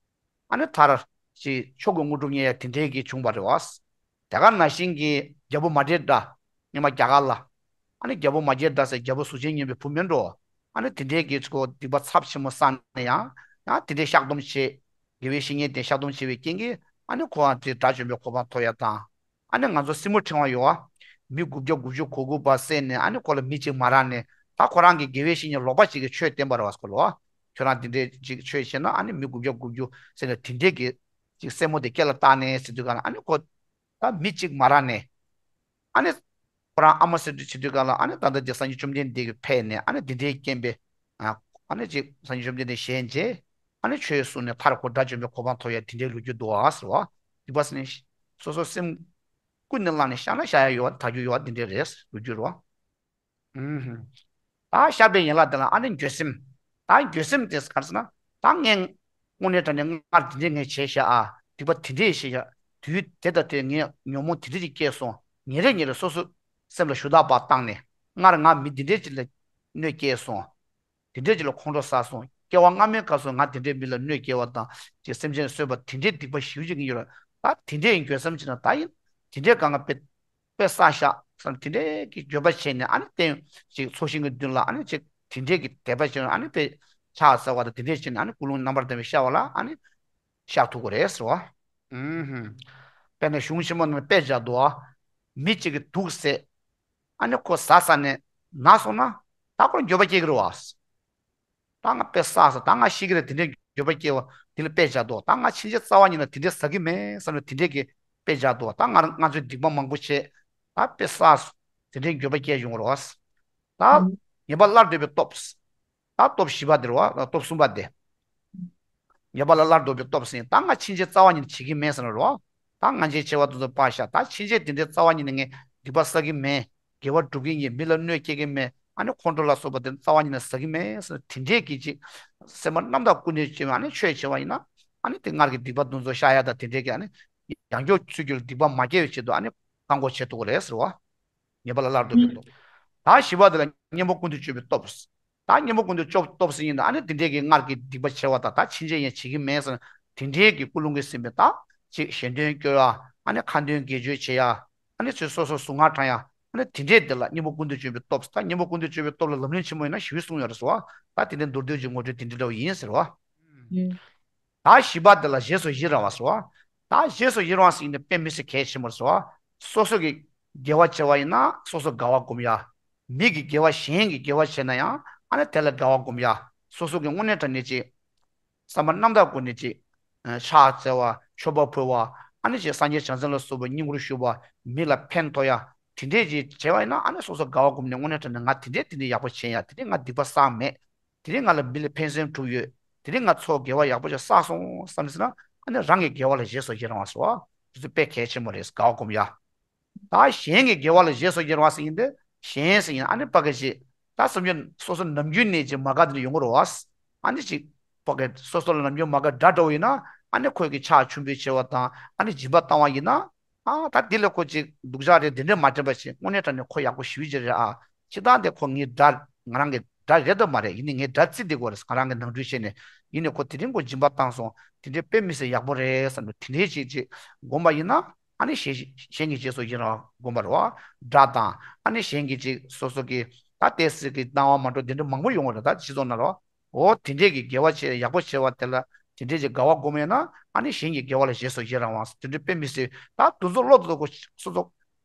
ཨ་ནི་མཐར་ཅིག་མཆོག་གི་དངོས་གྲུབ་བརྙེས་ཡ་དེ་འདྲའི་གི་བྱུང་བ་རེད་བ། དེ་ག་ནང་བཞིན་གྱི་རྒྱལ་པོ་མ་སྐྱེས་དགྲ། སྔོན་མ་རྒྱ་གར་ལ། ཨ་ནི་རྒྱལ་པོ་མ་སྐྱེས་དགྲ་ཟེར་རྒྱལ་པོ་གཟུགས་ཅན་སྨྱོན་པའི་བུ་མིན་འགྲོ། ཨ་ནི་དེ་འདྲའི་གི་ཚོ་སྡིག་པ་ཚབས་ཆེན་མོ་བསགས་ནས་ཡང་། ཡང་དེ་འདྲའི་བཤགས་སྡོམ་བྱེད། དགེ་བའི་བཤེས་གཉེན་དེ་བཤགས་སྡོམ་བྱས་པའི་རྐྱེན་གྱིས་ཨ་ནི་ཁོའང་དེ་དགྲ་བཅོམ་པའི་གོ་འཕང་ཐོབ་ཡ་དང་། ཨ་ནི་ང་ཚོ་སྲིན་མོ་ཕྲེང་བ་ཡོད་བ། མི་དགུ་བརྒྱ་དགུ་བཅུ་གོ་དགུ་པ་བསད་ནས་ཨ་ནི་ཁོ་ལ་མི་གཅིག་མ་རག་ནས་ད་ཁོ་རང་གི་དགེ་བའི་བཤེས་གཉེན་ལོག་པ་གཅིག་གིས་ཆོས་བསྟན་པ་རེད་བ་ཁོ་ལ་བ། ཁྱོད་རང་དེ་འདྲའི་གཅིག་ཆོས་བྱས་ན་ཨ་ནི་མི་དགུ་བརྒྱ་དགུ་བཅུ་བསད་ནས་དེ་འདྲའི་གི་གཅིག་སྲིན་མོ་དེ་སྐེ་ལ་བཏགས་ནས་ཟེར་དུས་ག་ལ་ཨ་ནི་ཁོ། ད་མི་གཅིག་མ་རག་ནས། ཨ་ནི། ཁོ་རང་ཨ་མ་ཟེར་དུས་བྱེད་དུས་ག་ལ་ཨ་ནི་ད་ལྟ་དེ་སངས་རྒྱས་བཅོམ་ལྡན་འདས་ཀྱི་ཕེབས་ནས་ཨ་ནི་དེ་འདྲའི་རྐྱེན་པས། ཨ་ནི་ཅིག་སངས་རྒྱས་བཅོམ་ལྡན་འདས་ཞལ་མཇལ། ཨ་ནི་ཆོས་གསུངས་ནས་མཐར་ཁོ་དགྲ་བཅོམ་པའི་གོ་འཕང་ཐོབ་ཡ་དེ་འདྲའི་ལོ་རྒྱུས་འདུག་ཨ་ཟེར་བ། སྡིག་པ་ཟེར་ནས། སོ་སོ་སེམས། ཀུན་ནས་བླངས་ནས་བཤགས་ན་བཤགས་ཡ་ཡོད་བ་དག་རྒྱུ་ཡོད་བ་དེ་འདྲའི་རེད་ལོ་རྒྱུས་རེད་བ། ཨུམ། ད་བཤགས་པའི་ཡན་ལག་དེ་ལ་ཨ་ནི་འགྱོད་སེམས། ད་འགྱོད་སེམས་དེ་ག་རེ་ཟེར་ན། ད་ངས་དངོས་གནས་དྲང་གནས་སྔར་དེ་འདྲས་ངས་བྱས་ཤག་ཨ། སྡིག་པ་དེ་འདྲས་བྱས་ཤག་དུས་དེ་དང་དེ་ངས་ཉོན་མོངས་དེ་འདྲས་ཅིག་སྐྱེས་སོང་། ཉིན་རེ་ཉིན་རེ་སོ་སོ་སེམས་ལ་ཞུ་དག་པ་བཏང་ནས་སྔར་ང་མི་འདི་འདྲས་ཅིག་ལ་གནོད་སྐྱེལ་སོང་། དེ་འདྲས་ཅིག་ལ་ཁོང་ཁྲོ་ཟ་སོང་། སྐྱེ་བ་སྔ་མའི་སྐབས་སུ་ང་དེ་འདྲས་མི་ལ་གནོད་སྐྱེལ་བ་དང་ཅིག་སེམས་ཅན་གསོད་པ་དེ་འདྲས་སྡིག་པ་ཞེ་པོ་ཅིག་ཡིན་ཡོད་རེད། ད་དེ་འདྲས་འགྱོད་སེམས་བྱས་ན་ད་ཡིན་དེ་འདྲས་གང་ག་དཔེ། དཔེ་བསགས་ཤག་བསམ། དེ་འདྲའི་གི་འགྱོད་པ་བྱས་ནས། ཨ་ནི་རྟེན་ཅིག་ཚོགས་ཞིང་གི་མདུན་ལ། ཨ་ནི་ཅིག་དེ་འདྲའི་གི་དད་པ་བྱས་ནས། ཨ་ནི་དཔེ་ཕྱག་འཚལ་བ་དང་དེ་འདྲའི་བྱས་ནས། ཨ་ནི་ཀུན་སློང་རྣམ་པར་ལྡན་པས་ཤར་བ་ལ། ཨ་ནི་ཤར་ཐུབ་ཀྱི་རེད་ཟེར་བ། ཨུམ། དཔེར་ན་གཞུང་ཆེན་མོ་ནང་དཔེ་བཞག་འདུག་བ། མི་གཅིག་གིས་དུག་བཟས། ཨ་ནི་ཁོ་ཟ་ཟ་ནས་ན་སོང་ན། ད་ཁོར་འགྱོད་པ་སྐྱེ་གི་རེད་བ། ད་ང་དཔེ་བསགས་སོང་། ད་ང་ཤི་གི་རེད། དེ་འདྲའི་འགྱོད་པ་སྐྱེ་བ་དེ་ལ་དཔེ་བཞག་འདུག་ད་ང་ཕྱིན་ཆད་རྩ་བ་ཉིད་ནས་དེ་འདྲའི་ཟ་གི་མེད་བསམ་ནས་དེ་འདྲའི་གི་དཔེ་བཞག་འདུག་ད་ང་ང་ཚོས་སྡིག་པ་མང་པོ་བྱས། ད་དཔེ་བསགས་སོང་། དེ་འདྲའི་འགྱོད་པ་སྐྱེ་ཡོང་གི་རེད་བ། ད་ངེས་པ་སླར་ལྡོག་པའི་སྟོབས། ད་སྟོབས་བཞི་པ་དེ་རེད་བ། སྟོབས་གསུམ་པ་དེ། ངེས་པ་ལ་སླར་ལྡོག་པའི་སྟོབས་ཟེར། ད་ང་ཕྱིན་ཆད་རྩ་བ་ཉིད་ནས་བྱེད་ཀྱི་མེད་ཟེར་ན་རོ། ད་ང་ཚོའི་ཆེ་བ་དེ་ཚོ་ཕར་བཞག་ད་ཕྱིན་ཆད་དེ་འདྲའི་རྩ་བ་ཉིད་ནས་ངས་སྡིག་པ་བསགས་ཀྱི་མེད། དགེ་བ་སྒྲུབ་ཀྱི་ཡིན། མི་ལ་གནོད་སྐྱེལ་གྱི་མེད། ཨ་ནི་ཁོང་ཁྲོ་ལ་སོགས་པ་དེ་རྩ་བ་ཉིད་ནས་ཟ་གི་མེད་ཟེར། དེ་འདྲའི་གི་ཅིག་སེམས་པ་རྣམ་དག་ཀུན་ནས་བྱེད་པ། ཨ་ནི་ཆོས་བྱེད་པ་ཡིན་ན། ཨ་ནི་དེ་སྔར་གྱི་སྡིག་པ་དེ་ཚོ་བཤགས་ཡ་དང་། དེ་འདྲའི་གི་ཨ་ནི་ཡང་སྐྱར་ཚུར་རྒྱུ་ལ་སྡིག་པ་མ་སྐྱེ་བའི་ཆེད་དུ། ཨ་ནི་བཀག་འགོག་བྱེད་ཐུབ་ཀྱི་རེད་ཟེར་བ། ངེས་པ་ལ་སླར་ལྡོག་པའི་སྟོབས། ད་བཞི་པ་དེ་ལ་གཉེན་པོ་ཀུན་ཏུ་སྤྱོད་པའི་སྟོབས། ད་གཉེན་པོ་ཀུན་ཏུ་སྤྱོད་སྟོབས་ཟེར་ཡིན་ན། ཨ་ནི་དེ་འདྲའི་གི་སྔར་གྱི་སྡིག་པ་བྱས་པ་དང་། ད་ཕྱིན་ཆད་ཡང་བྱེད་ཀྱི་མེད་ཟེར་ན། དེ་འདྲའི་གི་ཀུན་སློང་གི་ཟིན་པའི། ད་ཅིག་གཞན་དོན་སྐྱོར་ཡ། ཨ་ནི་ཁ་འདོན་དགེ་སྦྱོར་བྱེད་ཡ། ཨ་ནི་ཚུར་སོ་སོ་གཟུངས་སྔགས་བགྲང་ཡ། ཨ་ནི་དེ་འདྲའི་དེ་ལ་གཉེན་པོ་ཀུན་ཏུ་སྤྱོད་པའི་སྟོབས། ད་གཉེན་པོ་ཀུན་ཏུ་སྤྱོད་པའི་སྟོབས་ལ་ལམ་རིམ་ཆེན་མོ་ཡིན་ན་བཞི་བཅུ་གསུངས་ཡོད་རེད་ཟེར་བ། ད་དེ་འདྲའི་མདོར་བསྡུས་ཀྱི་ངོ་སྤྲོད་དེ་འདྲ་འདྲ་བོ་ཡིན་ཟེར་བ། ད་བཞི་པ་དེ་ལ་བཞེས་སོ་བཞི་རང་བ་ཟེར་བ། ད་བཞེས་སོ་བཞི་རང་བ་ཟེར་ཡིན་ན་དཔེ་མི་སྲིད་གལ་ཆེན་པོ་རེད་ཟེར་བ། སོ་སོ་གི་དགེ་བ་བྱས་པ་ཡིན་ན་སོ་སོ་དགའ་བ་སྒོམ་ཡ། མི་གི་དགེ་བ། གཞན་གྱི་དགེ་བ་བྱས་ན་ཡང་ཨ་ནི་དེ་ལ་དགའ་བ་སྒོམ་ཡ། སོ་སོ་གི་དངོས་གནས་དྲང་གནས་ཅིག་བསམ་པ་རྣམ་དག་སྒོ་ནས་ཅིག་ཕྱག་འཚལ་བ། མཆོད་པ་ཕུལ་བ། ཨ་ནི་ཅིག་སངས་རྒྱས་བྱང་སེམས་ལ་སོགས་པ་བསྙེན་བཀུར་ཞུ་བ། མི་ལ་ཕན་ཐོགས་ཡ། དེ་འདྲས་ཅིག་བྱས་པ་ཡིན་ན། ཨ་ནི་སོ་སོ་དགའ་བ་སྒོམ་ནས་དངོས་གནས་དྲང་གནས་ང་དེ་འདྲས་དེ་འདྲས་ཡག་པོ་བྱས་ཡ། དེ་འདྲས་ང་སྡིག་པ་བསགས་མེད། དེ་རིང་ང་ལ་མི་ལ་ཕན་སེམས་སྒྲུབ་ཡོད། དེ་རིང་ང་ཚོགས་དགེ་བ་ཡག་པོ་ཅིག་བསགས་སོང་བསམ་ཟེར་ན། ཨ་ནི་རང་གི་དགེ་བ་ལ་བཞེས་སོ་བཞི་རང་བ་ཟེར་བ། དེ་ཚོ་དཔེ་གལ་ཆེན་པོ་རེད། དགའ་བ་སྒོམ་ཡ། ད་གཞན་གྱི་དགེ་བ་ལ་བཞེས་སོ་བཞི་རང་བ་ཟེར་ཡིན་ཏེ། གཞན་ཟེར་ཡིན་ཨ་ནི་ཕ་གི་ཅིག་ད་བསམ་རྒྱུ་སོ་སོ་ནམ་རྒྱུན་ནས་ཅིག་མ་དགའ་དེ་འདྲ་ཡོང་གི་རེད་བ། ཨ་ནི་ཅིག་ཕ་གི་སོ་སོ་ལ་ནམ་རྒྱུན་མ་དགའ་དགྲ་འདྲ་བོ་ཡིན་ན། ཨ་ནི་ཁོས་ཀྱི་ཕྱག་མཆོད་འབུལ་བྱས་པ་དང་། ཨ་ནི་སྦྱིན་པ་བཏང་བ་ཡིན་ན། ཨ་ད་འདི་ལ་ཁོ་ཅིག་སྡུག་ཅག་རེད། འདི་འདྲ་མ་དྲན་པ་བྱས། དངོས་གནས་དྲང་གནས་ཁོ་ཡག་པོ་ཞེ་པོ་ཅིག་རེད་ཨ། སྤྱིར་བཏང་དེ་ཁོ་ངའི་དགྲ། ང་རང་གི་དགྲ་རེད་དམ་མ་རེད། ཡིན་ནའི་ངའི་དགྲ་བརྩི་བསྡད་ཀྱི་ཡོད་རེད། ང་རང་གི་ནང་ཁུལ་བྱས་ནས། ཡིན་ནའི་ཁོ་དེ་རིང་ཁོ་སྦྱིན་པ་བཏང་སོང་། དེ་འདྲའི་དཔེ་མི་སྲིད་ཡག་པོ་རེད་བསམ་ནས་དེ་འདྲའི་ཅིག་ཅིག་སྒོམ་པ་ཡིན་ན། ཨ་ནི་གཞན་གཞན་གྱི་རྗེས་སུ་ཡི་རང་བ་སྒོམ་པ་རེད་བ། དགྲ་དང་། ཨ་ནི་གཞན་གྱི་ཅིག་སོ་སོ་གི་ད་ལྟས་སྲིད་ཀྱི་སྣང་བ་མ་འགྲོ་དེ་འདྲ་མང་པོ་ཡོང་བ་རེད། ད་སྤྱི་ཚོགས་ནང་ལ། འོ་དེ་འདྲས་ཀྱི་དགེ་བ་བྱས། ཡག་པོ་བྱས་པ་དེ་ལ་དེ་འདྲས་ཀྱི་དགའ་བ་སྒོམ་ཡོད་ན། ཨ་ནི་གཞན་གྱི་དགེ་བ་ལ་བཞེས་སོ་བཞི་རང་བ་དེ་འདྲ་དཔེ་མི་སྲིད། ད་དེ་ཚོ་བློ་དེ་ཚོ་སོ་སོ་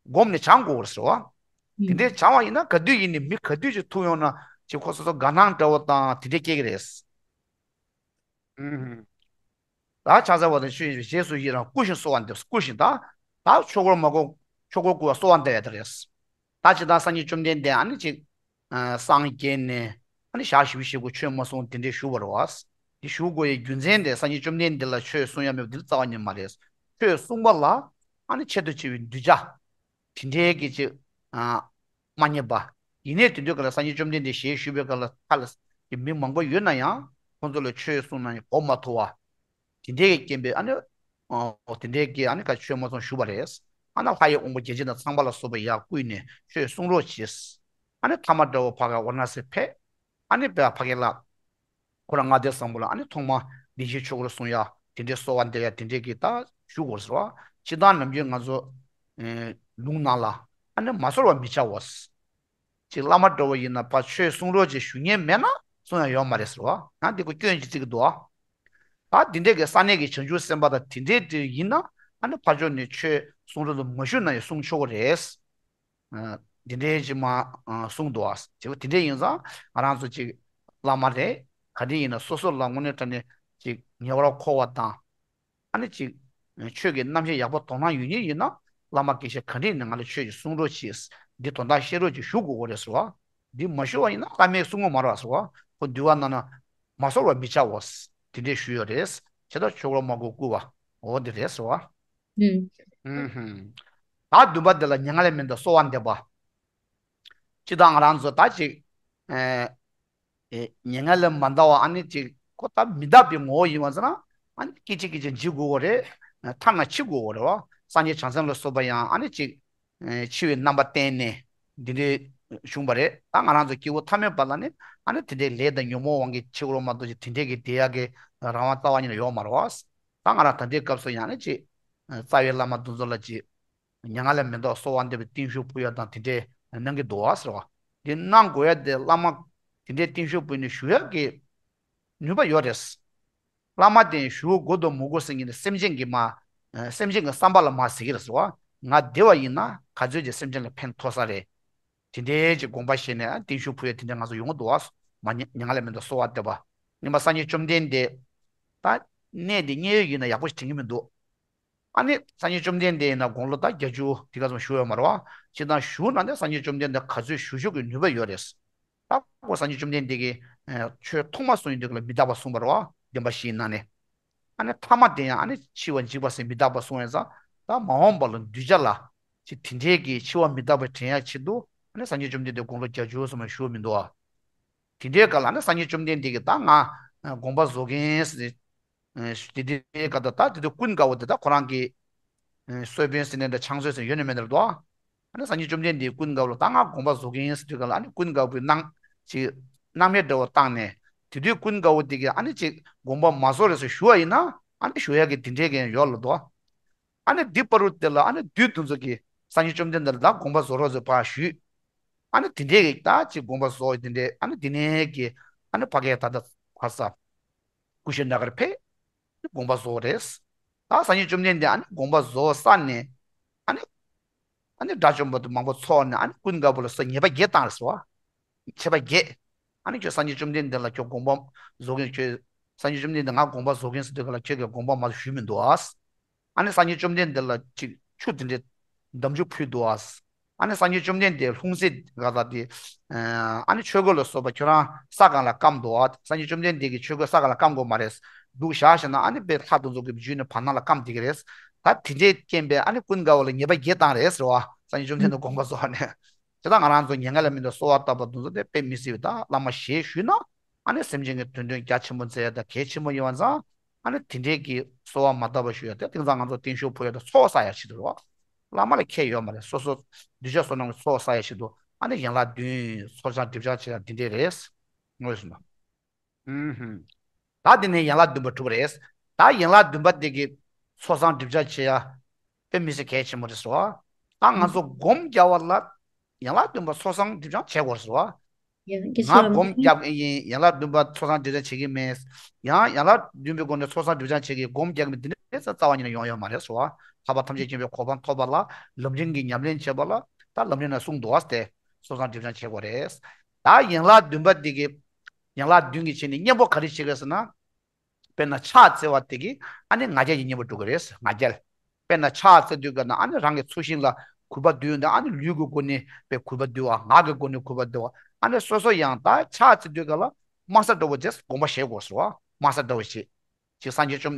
སྒོམ་ནས་སྦྱང་དགོས་རེད་ཟེར་བ། དེ་འདྲས་སྦྱང་བ་ཡིན་ན་ག་དུས་ཡིན་ནའི་མི་ག་དུས་ཅིག་ཐུག་ཡོང་ན་ཅིག་ཁོ་སོ་སོ་དགའ་སྣང་འདྲ་བོ་དང་དེ་འདྲས་སྐྱེ་གི་རེད། ཨུམ། ད་ཕྱག་འཚལ་བ་དང་ཆོས་ཡིན་པའི་རྗེས་སུ་ཡི་རང་བསྐུལ་ཞིང་གསོལ་བ་འདེབས། བསྐུལ་ཞིང་། ད་ད་ཆོས་འཁོར་མ་བསྐོར། ཆོས་འཁོར་བསྐུལ་བ་གསོལ་བ་འདེབས་ཡ་དེ་རེད། ད་ཇི་ལྟར་སངས་རྒྱས་བཅོམ་ལྡན་འདས་ཨ་ནི་ཅིག་ཨ་སངས་རྒྱས་ནས་ཨ་ནི་ཞག་བཞི་བཅུ་ཞེ་དགུ་ཆོས་མ་གསུངས་དེ་འདྲས་བཞུགས་པ་རེད་བ། དེ་བཞུགས་དགོས་ཡའི་རྒྱུ་མཚན་དེ་སངས་རྒྱས་བཅོམ་ལྡན་འདས་ལ་ཆོས་གསུང་ཡ་མེད་པ་དེ་རྩ་བ་ཉིད་མ་རེད། ཆོས་གསུངས་པ་ལ་ཨ་ནི་ཆེད་དུ་བྱས་པའི་གདུལ་བྱ་དེ་འདྲའི་གི་ཅིག་ཨ་མ་རྙེད་པ། ཡིན་ནའི་དེ་དུས་ག་ལ་སངས་རྒྱས་བཅོམ་ལྡན་འདས་ཞལ་བཞུགས་པའི་སྐབས་ལ་ཁ་ལ་གི་མི་མང་པོ་ཡོད་ན་ཡང་ཁོང་ཚོ་ལ་ཆོས་གསུངས་ན་ཡང་གོ་མ་ཐུབ་པ། དེ་འདྲའི་གི་རྐྱེན་པས་ཨ་ནི། ཨོ་དེ་འདྲའི་གི་ཨ་ནི་ཁ་ཆོས་མ་གསུངས་བཞུགས་པ་རེད། ཨ་ན་ལྷ་ཡི་དབང་པོ་བརྒྱ་བྱིན་དང་ཚངས་པ་ལ་སོགས་པས་ཡར་བསྐུལ་ནས་ཆོས་གསུང་རོགས་གྱིས། ཨ་ནི་ཐ་མ་དགྲ་བོ་ཕ་ག་ཝཱ་ར་ཎ་སི་ཕེབས། ཨ་ནི་བ་ཕ་གི་ལ། ཁོ་རང་མངའ་སྡེ་བཟང་པོ་ལ་ཨ་ནི་ཐོག་མ་བདེན་བཞིའི་ཆོས་འཁོར་གསུང་ཡ་དེ་འདྲའི་གསོལ་བ་འདེབས་ཡ་དེ་འདྲའི་གི་ད་ཞུ་དགོས་ཟེར་བ། སྤྱིར་བཏང་ནམ་རྒྱུན་ང་ཚོ་ཨེ་ལུང་ནང་ལ་ཨ་ནི་མ་གསོལ་བ་མི་བྱའོ། ཅིག་བླ་མ་འདྲ་བོ་ཡིན་ན་ཕར་ཆོས་གསུང་རོགས་ཅིག་ཞུ་མཁན་མེད་ན་གསུང་ཡ་ཡོད་མ་རེད་ཟེར་བ། ཡང་འདི་ཁོ་སྐྱོན་ཅིག་བརྩི་གི་འདུག་ཨ། ད་འདི་འདྲའི་གི་ས་གནས་ཀྱི་བྱང་ཆུབ་སེམས་དཔའ་དང་དེ་འདྲའི་འདྲ་ཡིན་ན་ཨ་ནི་ཕར་ཕྱོགས་ནས་ཆོས་གསུང་རོགས་དུ་མ་ཞུས་ན་ཡང་གསུང་ཆོག་གི་རེད། ཨ་འདི་འདྲའི་ཅིག་མ་ཨ་གསུངས་འདུག་ཨ། བྱས་པ་དེ་འདྲའི་ཡིན་ཙང་ང་རང་ཚོ་ཅིག་བླ་མ་རེད། ག་འདྲ་ཡིན་ན་སོ་སོ་ལ་དངོས་གནས་དྲང་གནས་ཅིག་ཉེ་བར་མཁོ་བ་དང་། ཨ་ནི་ཅིག་ཆོས་ཀྱི་རྣམ་བཤད་ཡག་པོ་དོ་སྣང་ཡོད་མཁན་ཡིན་ན། བླ་མ་དགེ་བཤེས་ག་འདྲ་ཡིན་ན་ང་ལ་ཆོས་ཀྱི་གསུང་རོགས་གྱིས། འདི་དོན་དག་བཤད་རོགས་གྱིས་ཞུ་དགོས་ཀྱི་རེད་ཟེར་བ། འདི་མ་ཞུ་བ་ཡིན་ན་བླ་མས་གསུང་གི་མ་རེད་ཟེར་བ། ཁོ་འདུལ་བ་གནང་ན་མ་གསོལ་བ་མི་བྱའོ། དེ་འདྲས་ཞུས་ཡོད་རེད། བྱས་ཙང་ཆོས་འཁོར་མ་བསྐོར་བསྐུལ་བ། འོ་འདི་རེད་ཟེར་བ། ཨུམ། ད་བདུན་པ་འདི་ལ་མྱ་ངན་ལས་མི་འདའ་གསོལ་བ་འདེབས་པ། སྤྱིར་བཏང་ང་རང་ཚོ་ད་ཅིག་ཨེ། ཨེ། མྱ་ངན་ལས་མ་འདའ་བ་ཨ་ནི་ཅིག་ཁོ་ད་མི་རྟག་པའི་ངོ་བོ་ཡིན་པ་ཟེར་ན། ཨ་ནི་སྐད་ཅིག་སྐད་ཅིག་འཇིག་དགོས་པ་རེད། ཐ་ན་འཆི་དགོས་པ་རེད་བ། སངས་རྒྱས་བྱང་སེམས་ལ་སོགས་པ་ཡང་ཨ་ནི་ཅིག་ཨེ། འཆི་བའི་རྣམ་པ་བསྟན་ནས་འདི་འདྲའི་བྱུང་བ་རེད། ད་ང་རང་ཚོ་སྐྱེ་བོ་ཐ་མལ་པ་ལ་ནི་ཨ་ནི་དེ་འདྲའི་ལས་དང་ཉོན་མོངས་དབང་གིས་འཆི་བ་མ་གཏོགས་ཅིག་དེ་འདྲའི་གི་བདེ་ཡག་གི་རང་དབང་རྩ་བ་ཉིད་ནས་ཡོད་མ་རེད་བ། ད་ང་རང་ད་ལྟའི་སྐབས་སུ་ཡང་ནི་ཅིག་ཨེ། རྩ་བའི་བླ་མ་དེ་ཚོ་ལ་ཅིག་མྱ་ངན་ལས་མི་འདའ་གསོལ་བ་འདེབས་པའི་བརྟན་བཞུགས་ཕུལ་ཡ་དང་དེ་འདྲས་གནང་གི་འདུག་བ་ཟེར་བ། འདི་གནང་དགོས་ཡ་དེ་བླ་མ་དེ་འདྲས་བརྟན་བཞུགས་ཕུལ་ནས་ཞུ་ཡ་གི་ནུས་པ་ཡོད་རེད། བླ་མ་དེ་ཞུ་དགོས་དང་མི་དགོས་ཟེར་མཁན་དེ་སེམས་ཅན་གྱི་མ། སེམས་ཅན་གྱི་བསམ་པ་ལ་མ་ཟེར་གྱི་རེད་ཟེར་བ། ང་བདེ་བ་ཡིན་ན་ག་ཚོད་ཀྱི་སེམས་ཅན་ལ་ཕན་ཐོགས་ས་རེད། དེ་འདྲའི་ཅིག་དགོངས་པ་བཞེས་ནས་བརྟན་བཞུགས་ཕུལ་ཡ་དེ་འདྲའི་ང་ཚོ་ཡོང་གི་འདུག་བ། མ་ཉེ་ཉེ་ང་ལས་མི་འདུག་གསོལ་བ་འདེབས་པ། ཉི་མ་སངས་རྒྱས་བཅོམ་ལྡན་འདས། ད་གནས་དེ་མཉན་ཡོད་ཡིན་ན་ཡག་པོ་ཞིག་དྲན་གྱི་མི་འདུག་ཨ་ནི་སངས་རྒྱས་བཅོམ་ལྡན་འདས་ཡིན་ན་དགུང་ལོ་ད་བརྒྱད་ཅུ་དེ་ག་ཙམ་བཞུགས་ཡོད་མ་རེད་བ། ཅི་ལྟར་བཞུགས་ན་ནི་སངས་རྒྱས་བཅོམ་ལྡན་འདས་ག་ཚོད་བཞུགས་བཞུགས་ཀྱི་ནུས་པ་ཡོད་རེད། ད་ཁོ་སངས་རྒྱས་བཅོམ་ལྡན་འདས་ཀྱིས་ཆོས་ཐོག་མ་གསུངས་ཡོང་དུས་ལ་མི་རྟག་པ་གསུངས་པ་རེད་བ། བདེན་པ་བཞིའི་ནང་ནས། ཨ་ནི་ཐ་མ་དེ་ཡང་ཨ་ནི་འཆི་བ་འཇིག་པ་ཟེར་མི་རྟག་པ་གསུངས་ཡོད་ཙང་། ད་མ་འོངས་པ་ལ་གདུལ་བྱ་ལ་ཅིག་དེ་འདྲའི་གི་འཆི་བ་མི་རྟག་པ་དྲན་ཡ་ཆེད་དུ་ཨ་ནི་སངས་རྒྱས་བཅོམ་ལྡན་འདས་དགུང་ལོ་བརྒྱད་ཅུ་ཙམ་ཞུ་མི་འདུག་བ། དེ་འདྲའི་སྐབས་ལ་ཨ་ནི་སངས་རྒྱས་བཅོམ་ལྡན་འདས་ཀྱིས་ད་ང་དགོངས་པ་རྫོགས་མཁན་ཟེར། དེ་དེ་སྐབས་ད་ད་དེ་དུས་ཀུན་དགའ་བོ་དེ་ད་ཁོ་རང་གི་གསོལ་དཔོན་ཟེར་ནས་འདྲ་ཕྱག་མཛོད་ཟེར་ཡོད་ནི་མེད་ནི་རེད་དོ། ཨ་ནི་སངས་རྒྱས་བཅོམ་ལྡན་འདས་ཀུན་དགའ་བོ་ལ་ད་ང་དགོངས་པ་རྫོགས་མཁན་ཟེར་དུས་སྐབས་ལ་ཨ་ནི་ཀུན་དགའ་བོས་སྣང་ཅིག་སྣང་མེད་འདྲ་བོ་བཏང་ནས། དེ་དུས་ཀུན་དགའ་བོ་དེ་གིས་ཨ་ནི་ཅིག་དགོངས་པ་མ་རྫོགས་རེད་ཟེར་ཞུ་བ་ཡིན་ན་ཨ་ནི་ཞུ་ཡ་གི་དེ་འདྲའི་གི་ཡོད་ལ་དོ། ཨ་ནི་འདི་བར་དུ་དེ་ལ་ཨ་ནི་བདུད་དེ་ཚོ་གིས་སངས་རྒྱས་བཅོམ་ལྡན་འདས་ལ་ད་དགོངས་པ་རྫོགས་རོགས་ཟེར་ཕར་ཞུས། ཨ་ནི་དེ་འདྲའི་གི་ད་ཅིག་དགོངས་པ་རྫོགས་དེ་འདྲའི་ཨ་ནི་དེ་ནས་གི་ཨ་ནི་ཕ་གིར་ད་ལྟ་ཕར་ས་ཀུ་ཤུ་ན་གར་ཕེབས། དགོངས་པ་རྫོགས་རེད། ད་སངས་རྒྱས་བཅོམ་ལྡན་འདས་ཨ་ནི་དགོངས་པ་རྫོགས་ས་ནས་ཨ་ནི་ཨ་ནི་དགྲ་བཅོམ་པ་དེ་མང་པོ་ཚོགས་ནས་ཨ་ནི་ཀུན་དགའ་བོ་ལ་སོགས་ཉེས་པ་བརྒྱད་བཏང་རེད་ཟེར་བ། ཆད་པ་བརྒྱད། ཨ་ནི་ཁྱོད་སངས་རྒྱས་བཅོམ་ལྡན་འདས་ལ་ཁྱོད་དགོངས་པ་རྫོགས་མཁན་ཁྱོད་སངས་རྒྱས་བཅོམ་ལྡན་འདས་ང་དགོངས་པ་རྫོགས་མཁན་ཟེར་དུས་སྐབས་ལ་ཁྱོད་ཀྱིས་དགོངས་པ་མ་ཞུས་མི་འདུག་ཨ། ཨ་ནི་སངས་རྒྱས་བཅོམ་ལྡན་འདས་ལ་ཅིག་ཆུ་དེ་འདྲའི་འདམ་ཆུ་ཕུལ་འདུག་ཨ། ཨ་ནི་སངས་རྒྱས་བཅོམ་ལྡན་འདས་ལྷུང་བཟེད་ག་ད་དེ། ཨ་ནི་ཆོས་གོས་ལ་སོགས་པ་ཁྱོད་རང་ས་གང་ལ་བསྐམས་འདུག་ཨ། སངས་རྒྱས་བཅོམ་ལྡན་འདས་ཀྱིས་ཆོས་གོས་ས་གང་ལ་བསྐམས་དགོས་མ་རེད། འདུག་བཞག་བཞག་ན་ཨ་ནི་དཔེ་ལྷ་དེ་ཚོ་གི་བརྒྱུད་ནས་བར་སྣང་ལ་བསྐམས་བསྡད་ཀྱི་རེད། ད་དེ་འདྲའི་རྐྱེན་པས་ཨ་ནི་ཀུན་དགའ་བོ་ལ་ཉེས་པ་བརྒྱད་བཏང་རེད་ཟེར་བ། སངས་རྒྱས་བཅོམ་ལྡན་འདས་དགོངས་པ་རྫོགས་ནས། དེ་དག་ང་རང་ཚོ་མྱ་ངན་ལས་མི་འདའ་གསོལ་བ་བཏབ་པ་དེ་ཚོ་དེ་དཔེ་མི་སྲིད་པའི་ད་བླ་མ་ཞེས་ཞུས་ན། ཨ་ནི་སེམས་ཅན་གྱི་དོན་དོན་རྒྱ་ཆེན་པོ་མཛད་ཡ་ད་གལ་ཆེན་པོ་ཡིན་པ་ཙང་། ཨ་ནི་དེ་འདྲའི་གི་གསོལ་བ་མ་བཏབ་པ་ཞུ་ཡ་དེ་དེང་སང་ང་ཚོ་བརྟན་བཞུགས་ཕུལ་ཡ་ད་ཚོགས་བསགས་ཡ་ཆེད་དུ་རེད་བ། བླ་མ་ལ་ཁྱད་ཡོད་མ་རེད། སོ་སོ་གདུལ་བྱ་བསོད་ནམས་ཀྱི་ཚོགས་བསགས་ཡ་ཆེད་དུ་ཨ་ནི་ཡན་ལག་བདུན་ཚོགས་བསགས་སྒྲིབ་སྦྱང་བྱེད་ཡ་དེ་འདྲའི་རེད། དངོས་སུ་ན། ཨུམ་ཧུམ། ད་དེ་ནས་ཡན་ལག་བདུན་པ་གྲུབ་པ་རེད། ད་ཡན་ལག་བདུན་པ་དེ་གི་ཚོགས་བསགས་སྒྲིབ་སྦྱང་བྱེད་ཡ་དཔེ་མི་སྲིད་གལ་ཆེན་པོ་རེད་ཟེར་བ། ད་ང་ཚོ་སྒོམ་རྒྱག་པ་ལ་ཡན་ལག་བདུན་པ་ཚོགས་བསགས་སྒྲིབ་སྦྱང་བྱེད་དགོས་ཟེར་བ། ཡ་གི་ང་སྒོམ་རྒྱག་གི་ཡིན། ཡན་ལག་བདུན་པ་ཚོགས་བསགས་སྒྲིབ་སྦྱང་བྱེད་ཀྱི་མེད། ཡང་ཡན་ལག་བདུན་པའི་སྒོ་ནས་ཚོགས་བསགས་སྒྲིབ་སྦྱང་བྱེད་ཀྱི་སྒོམ་རྒྱག་གི་མེད། འདི་འདྲའི་རྩ་བ་ཉིད་ནས་ཡོང་ཡོད་མ་རེད་ཟེར་བ། ཐར་པ་ཐམས་ཅད་མཁྱེན་པའི་གོ་འཕང་ཐོབ་པ་ལ་ལམ་རིམ་གྱི་ཉམས་ལེན་བྱེད་པ་ལ་ད་ལམ་རིམ་ནང་གསུངས་འདུག་བ། དེ་ཚོགས་བསགས་སྒྲིབ་སྦྱང་བྱེད་དགོས་རེད། ད་ཡན་ལག་བདུན་པ་འདི་གི་ཡན་ལག་བདུན་གྱི་ཆེད་ནས་གཉེན་པོ་ག་རེ་བྱེད་དགོས་ཟེར་ན། དཔེར་ན་ཕྱག་འཚལ་བ་དེ་གིས་ཨ་ནི་ང་རྒྱལ་གྱི་གཉེན་པོ་འགྲུབ་ཀྱི་རེད། ང་རྒྱལ། དཔེར་ན་ཕྱག་འཚལ་དུས་ཀ་ན་ཨ་ནི་རང་གི་ཚུལ་ཤིང་ལ་གུས་པ་འདུད་ཡོང་དུས་ཨ་ནི་ལུས་ཀྱི་སྒོ་ནས་དཔེ་གུས་པ་འདུད་བ། ངག་གི་སྒོ་ནས་གུས་པ་འདུད་བ། ཨ་ནི་སོ་སོ་ཡང་ད་ཕྱག་འཚལ་དུས་ཀ་ལ་དམའ་ས་འདྲ་བོ་བྱས་དགོངས་པ་བཞེས་དགོས་ཟེར་བ། དམའ་ས་འདྲ་བོ་བྱས། ཅིག་སངས་རྒྱས་བཅོམ་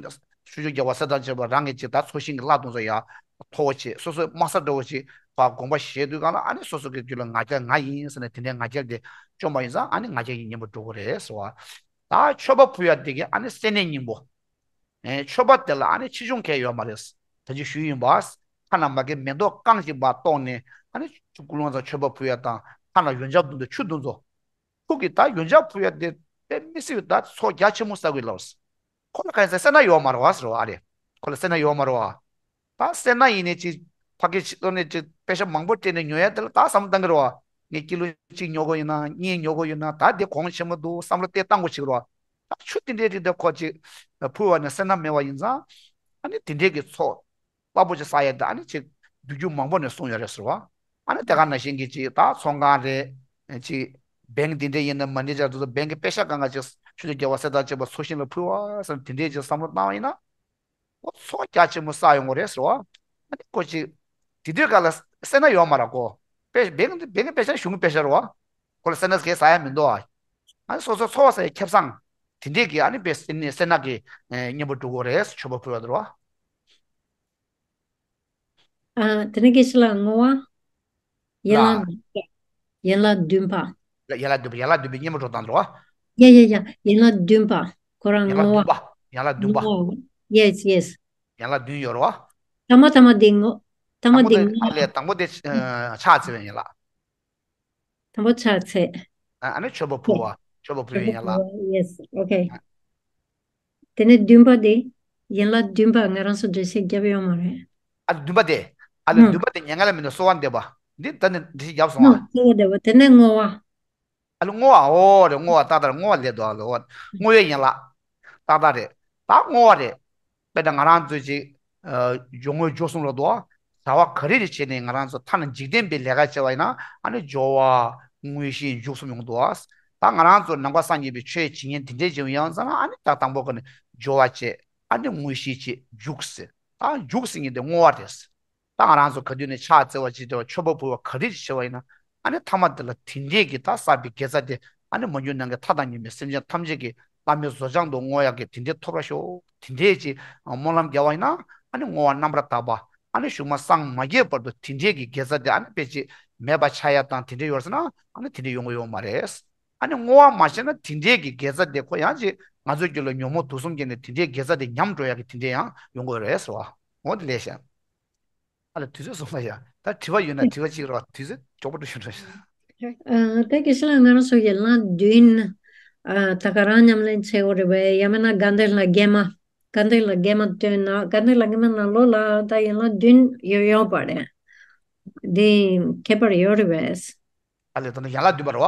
ཆོས་ཀྱི་རྒྱལ་བ་སྲས་དང་བཅས་པ་རང་གི་ཅིག་ད་ཚུལ་ཤིང་གི་ལྷ་དེ་ཚོ་ཡང་མཐོ་བོ་བྱས། སོ་སོ་དམའ་ས་འདྲ་བོ་ཅིག་ཕར་དགོངས་པ་བཞེས་དུས་ཀ་ལ་ཨ་ནི་སོ་སོ་གི་རྒྱུད་ལ་ང་རྒྱལ་ང་ཡིན་ཟེར་ནས་དེ་འདྲའི་ང་རྒྱལ་དེ་བཅོམ་པ་ཡིན་ཙང་ཨ་ནི་ང་རྒྱལ་གྱི་གཉེན་པོ་འགྲུབ་ཀྱི་རེད་ཟེར་བ། ད་མཆོད་པ་ཕུལ་ཡ་དེ་གི་ཨ་ནི་སེར་སྣའི་སྙིང་པོ། ཨེ་མཆོད་པ་དེ་ལ་ཨ་ནི་ཆེ་ཆུང་གང་ཡང་ཡོད་མ་རེད། ད་ཅི་ཞུས་ཡིན་པ། ཁ་ན་མ་གའི་མེ་ཏོག་རྐང་གཅིག་པ་གཏོར་ནས་ཨ་ནི་ཆུ་ཀུན་སློང་དང་མཆོད་པ་ཕུལ་ཡ་དང་ཁ་ན་ཡོན་ཆབ་བདུན་དང་ཆུ་བདུན་ཚོ། ཁོ་གིས་ད་ཡོན་ཆབ་ཕུལ་ཡ་དེ་དཔེ་མི་སྲིད་པའི་ད་ཚོགས་རྒྱ་ཆེན་པོ་བསགས་དགོས་ལབ། ཁོ་ལ་གང་ཡང་སེར་སྣ་ཡོད་མ་རེད་བ་ཟེར་བ་ཨ་རེ། ཁོ་ལ་སེར་སྣ་ཡོད་མ་རེད་བ། ད་སེར་སྣ་ཡིན་ནའི་ཅིག་ཕ་གི་ཕྱི་ལོགས་ནས་ཅིག་པེ་ཤ་མང་པོ་སྤྲད་ནས་ཉོ་ཡ་དེ་ལ་ད་བསམ་བློ་བཏང་གི་རེད་བ། ངས་ཀི་ལོ་གཅིག་ཉོ་དགོས་ཡིན་ན་གཉིས་ཉོ་དགོས་ཡིན་ན་ད་དེ་གོང་ཆེན་པོ་འདུག་བསམ་བློ་དེ་བཏང་དགོས་ཆེ་གི་རེད་བ། ད་ཆུ་དེ་འདྲའི་རིགས་དེ་ཁོ་ཅིག་ཕུལ་བ་ནས་སེར་སྣ་མེད་པ་ཡིན་ཙང་། ཨ་ནི་དེ་འདྲའི་གི་ཚོགས་རླབས་པོ་ཆེ་བསགས་ཡ་དེ་ཨ་ནི་ཅིག་བསྡུས་རྒྱུ་མང་པོ་ནས་གསུངས་ཡོད་རེད་ཟེར་བ། ཨ་ནི་དེ་ག་ནང་བཞིན་གྱི་ཅིག་ད་ཚོང་ཁང་རེད། ཅིག་བེང་དེ་འདྲ་ཡིན་ན་མ་ཎི་བྱ་དེ་ཚོ་བེང་གི་པེ་ཤ་གང་ག་ཅིག་ཆུ་ཚོད་བརྒྱད་པ་སེ་ད་ཅིག་པ་ཚོ་ཤིང་ལ་ཕུལ་བ་ཟེར་དེ་འདྲའི་ཅིག་བསམ་བློ་བཏང་བ་ཡིན་ན། ཁོ་ཚོགས་རྒྱ་ཆེན་པོ་བསགས་ཡོང་གི་རེད་ཟེར་བ། ཨ་ནི་ཁོ་ཅིག་དེ་དུས་ག་ལ་སེར་སྣ་ཡོད་མ་རེད་ཁོ། པེ་བེང་བེང་གི་པེ་ཤ་གཞུང་གི་པེ་ཤ་རེད་བ། ཁོ་ལ་སེར་སྣ་གས་ཟ་ཡ་མི་འདུག་ཨ། ཨ་ནི་སོ་སོ་ཚོགས་བསགས་ཡ་ཁེ་བཟང་། དེ་འདྲས་ཀྱི་ཨ་ནི་པེ་སེར་སྣ་གི་གཉེན་པོ་འགྲུབ་གི་རེད་ཟེར་མཆོད་པ་ཕུལ་བ་དེ་རེད་བ། ཨ་དེ་ནས་སྐད་ཆ་ལ་བསྔོ་བ། ཡན་ལག་ལ། བདུན་པ། ཡན་ལག་བདུན་པ། ཡན་ལག་བདུན་པ་ཡན་ལག་བདུན་པའི་གཉེན་པོ་འགྲོ་སྟངས་འགྲོ་བ། ཡ་ཡ་ཡ་ཡན་ལག་བདུན་པ། ཁོ་རང་ཡན་ལག་བསྔོ་བ། བདུན་པ། ཡན་ལག་བདུན་པ། བསྔོ་བ། Yes, yes. ཡན་ལག་བདུན་ཡོད་རེད་བ། ཐ་མ་ཐ་མ་དེ་བསྔོ། ཐ་མ་དང་པོ་དེ་དེ་བསྔོ། ཨ་ལས་དང་པོ་དེ་ཕྱག་འཚལ་བའི་ཡན་ལག། དང་པོ་ཕྱག་འཚལ། ཨ་ནི་མཆོད་པ་ཕུལ་བ། མཆོད་པ་ཕུལ་བའི་ཡན་ལག། Yes, okay. དེ་ནས་བདུན་པ་དེ། ཡན་ལག་བདུན་པ་ང་རང་ཚོ་འགྲེལ་བཤད་བརྒྱབ་ཡོད་མ་རེད། ཨ་བདུན་པ་དེ། ཨ་ལས་ཨུ། བདུན་པ་དེ་མྱ་ངན་ལས་མི་འདའ་གསོལ་བ་འདེབས་པ། འདི་ད་ནི་འདི་ཡབ་སོང་ཨ། ཨུ། གསོལ་བ་འདེབས་པ་དེ་ནས་བསྔོ་བ། ཨ་ལས་བསྔོ་བ། འོ་རེད། བསྔོ་བ་ཏག་ཏག་རེད། བསྔོ་བ་ལས་དོ་ཨ་ལོ། བསྔོ་བའི་ཡན་ལག་ཏག་ཏག་རེད། ད་བསྔོ་བ་རེད། དཔེར་ན་ང་རང་ཚོས་ཅིག་ཨ་སྦྱོར་དངོས་སྦྱོར་གསུམ་ལ་དོ། བྱ་བ་ག་རེ་རེ་བྱས་ནས་ང་རང་ཚོ་ཐ་ན་འཇིག་རྟེན་པའི་ལས་ཀ་བྱས་པ་ཡིན་ན་ཨ་ནི་སྦྱོར་བ། དངོས་གཞི། མཇུག་གསུམ་ཡོང་དོ། ད་ང་རང་ཚོ་ནང་པ་སངས་རྒྱས་པའི་ཆོས་བྱེད་མཁན་དེ་འདྲས་བྱེད་ཡོང་ཙང་ཨ་ནི་ད་དང་པོ་ཀ་ནས་སྦྱོར་བ་བྱས། ཨ་ནི་དངོས་གཞི་བྱས། མཇུག་ཟེར། ད་མཇུག་ཟེར་མཁན་དེ་བསྔོ་བ་རེད། ད་ང་རང་ཚོ་ག་དུས་ནས་ཕྱག་འཚལ་བ་ཅིག་བྱས་པ། མཆོད་པ་ཕུལ་བ་ག་རེ་ཅིག་བྱས་པ་ཡིན་ན་ཨ་ནི་ཐ་མ་དེ་ལ་དེ་འདྲས་ཀྱི་ད་བསགས་པའི་དགེ་རྩ་དེ་ཨ་ནི་མ་གྱུར་ནམ་མཁའི་མཐའ་དང་མཉམ་པའི་སེམས་ཅན་ཐམས་ཅད་ཀྱི་བླ་མའི་བཟོ་བྱང་དུ་བསྔོ་ཡག་གི་དེ་འདྲས་ཐོབ་ར་ཤོག་དེ་འདྲས་ཀྱི་སྨོན་ལམ་བརྒྱབ་པ་ཡིན་ན་ཨ་ནི་བསྔོ་བ་རྣམ་པར་དག་པ། ཨ་ནི་གཞུག་མ་སངས་མ་རྒྱས་བར་དུ་དེ་འདྲས་ཀྱི་དགེ་རྩ་དེ་ཨ་ནི་དཔེ་ཅིག་མེད་པ་ཆགས་ཡ་དང་དེ་འདྲས་ཡོད་ཟེར་ན་ཨ་ནི་དེ་འདྲས་ཡོང་གི་ཡོད་མ་རེད། ཨ་ནི་བསྔོ་བ་མ་བྱས་ན་དེ་འདྲས་ཀྱི་དགེ་རྩ་དེ་ཁོ་ཡང་ཅིག་ང་ཚོའི་རྒྱུད་ལ་ཉོན་མོངས་དུག་གསུམ་གྱི་ནི་དེ་འདྲའི་དགེ་རྩ་དེ་ཉམས་འགྲོ་ཡག་གི་དེ་འདྲས་ཡང་ཡོང་གི་རེད་ཟེར་བ། འོ་དེ་ལས་བཤད། ཨ་ལ་དུས་ཚོད་སོང་ལ་ཡ། ད་དྲི་བ་ཡོད་ན་དྲི་བ་གཅིག་རོགས། དུས་ཚོད་མགྱོགས་པོ་འགྲོ་ཤོག་འགྲོ་ཤོག་ཨ། ད་དགེ་བཤེས་ལགས། ང་རང་ཚོ་ཡན་ལག་བདུན། ཨ། ད་ག་རང་ཉམས་ལེན་བྱེད་དགོས་རེད་པས། ཡང་མིན་ན་དགའ་ལྡན་ལྷ་བརྒྱད་མ། དགའ་ལྡན་ལྷ་བརྒྱད་མ་བཏོན་ན། དགའ་ལྡན་ལྷ་བརྒྱད་མ་ནང་ལོགས་ལ་ད་ཡན་ལག་བདུན་ཡོད་ཡོད་པ་རེད། འདི་ཁྱད་པར་ཡོད་རེད་པས། ཨ་ལས་ད་ནི་ཡན་ལག་བདུན་པ་རེད་བ།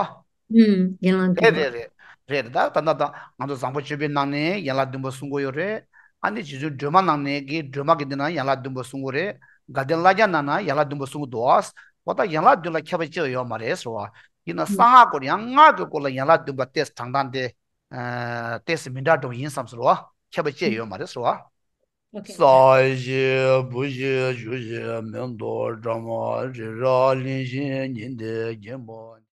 ཨུམ། ཡན་ལག་བདུན་པ། རེད་རེད་རེད། རེད་རེད། ད་ད་ད་ད་ང་ཚོ་བཟང་པོ་སྤྱོད་པའི་ནང་ནས་ཡན་ལག་བདུན་པ་གསུང་གི་ཡོད་རེད། ཨ་ནི་རྗེ་བཙུན་སྒྲོལ་མ་ནང་ནས་ཀྱི་སྒྲོལ་མ་གི་འདི་ན་ཡན་ལག་བདུན་པ་གསུང་གི་རེད། དགའ་ལྡན་ལྷ་བརྒྱ་ནང་ན་ཡན་ལག་བདུན་པ་གསུང་གི་འདུག་བ། འོ་ད་ཡན་ལག་བདུན་ལ་ཁྱད་པར་ཅི་ཡང་ཡོད་མ་རེད་ཟེར་བ། ཡིན་ན་གསང་སྔགས་སྐོར་ཡང་སྔགས་ཀྱི་སྐོར་ལ་ཡན་ལག་བདུན་པ་ཏོག་ཙམ་དྲང་ཐང་དེ། ཨ། ཏོག་ཙམ་མི་འདྲ་འགྲོ་ཡིན་བསམ་ཟེར་བ། ཁྱད་པར་ཅི་ཡང་ཡོད་མ་རེད་ཟེར་བ། ཨོ་ཁེ། ས་གཞི་བུ་གཞི་ཆུ་གཞི་མེ་ཏོག་སྦྲང་མ་རི་རབ་གླིང་བཞི་ཉི་ཟླའི་རྒྱལ་པོ།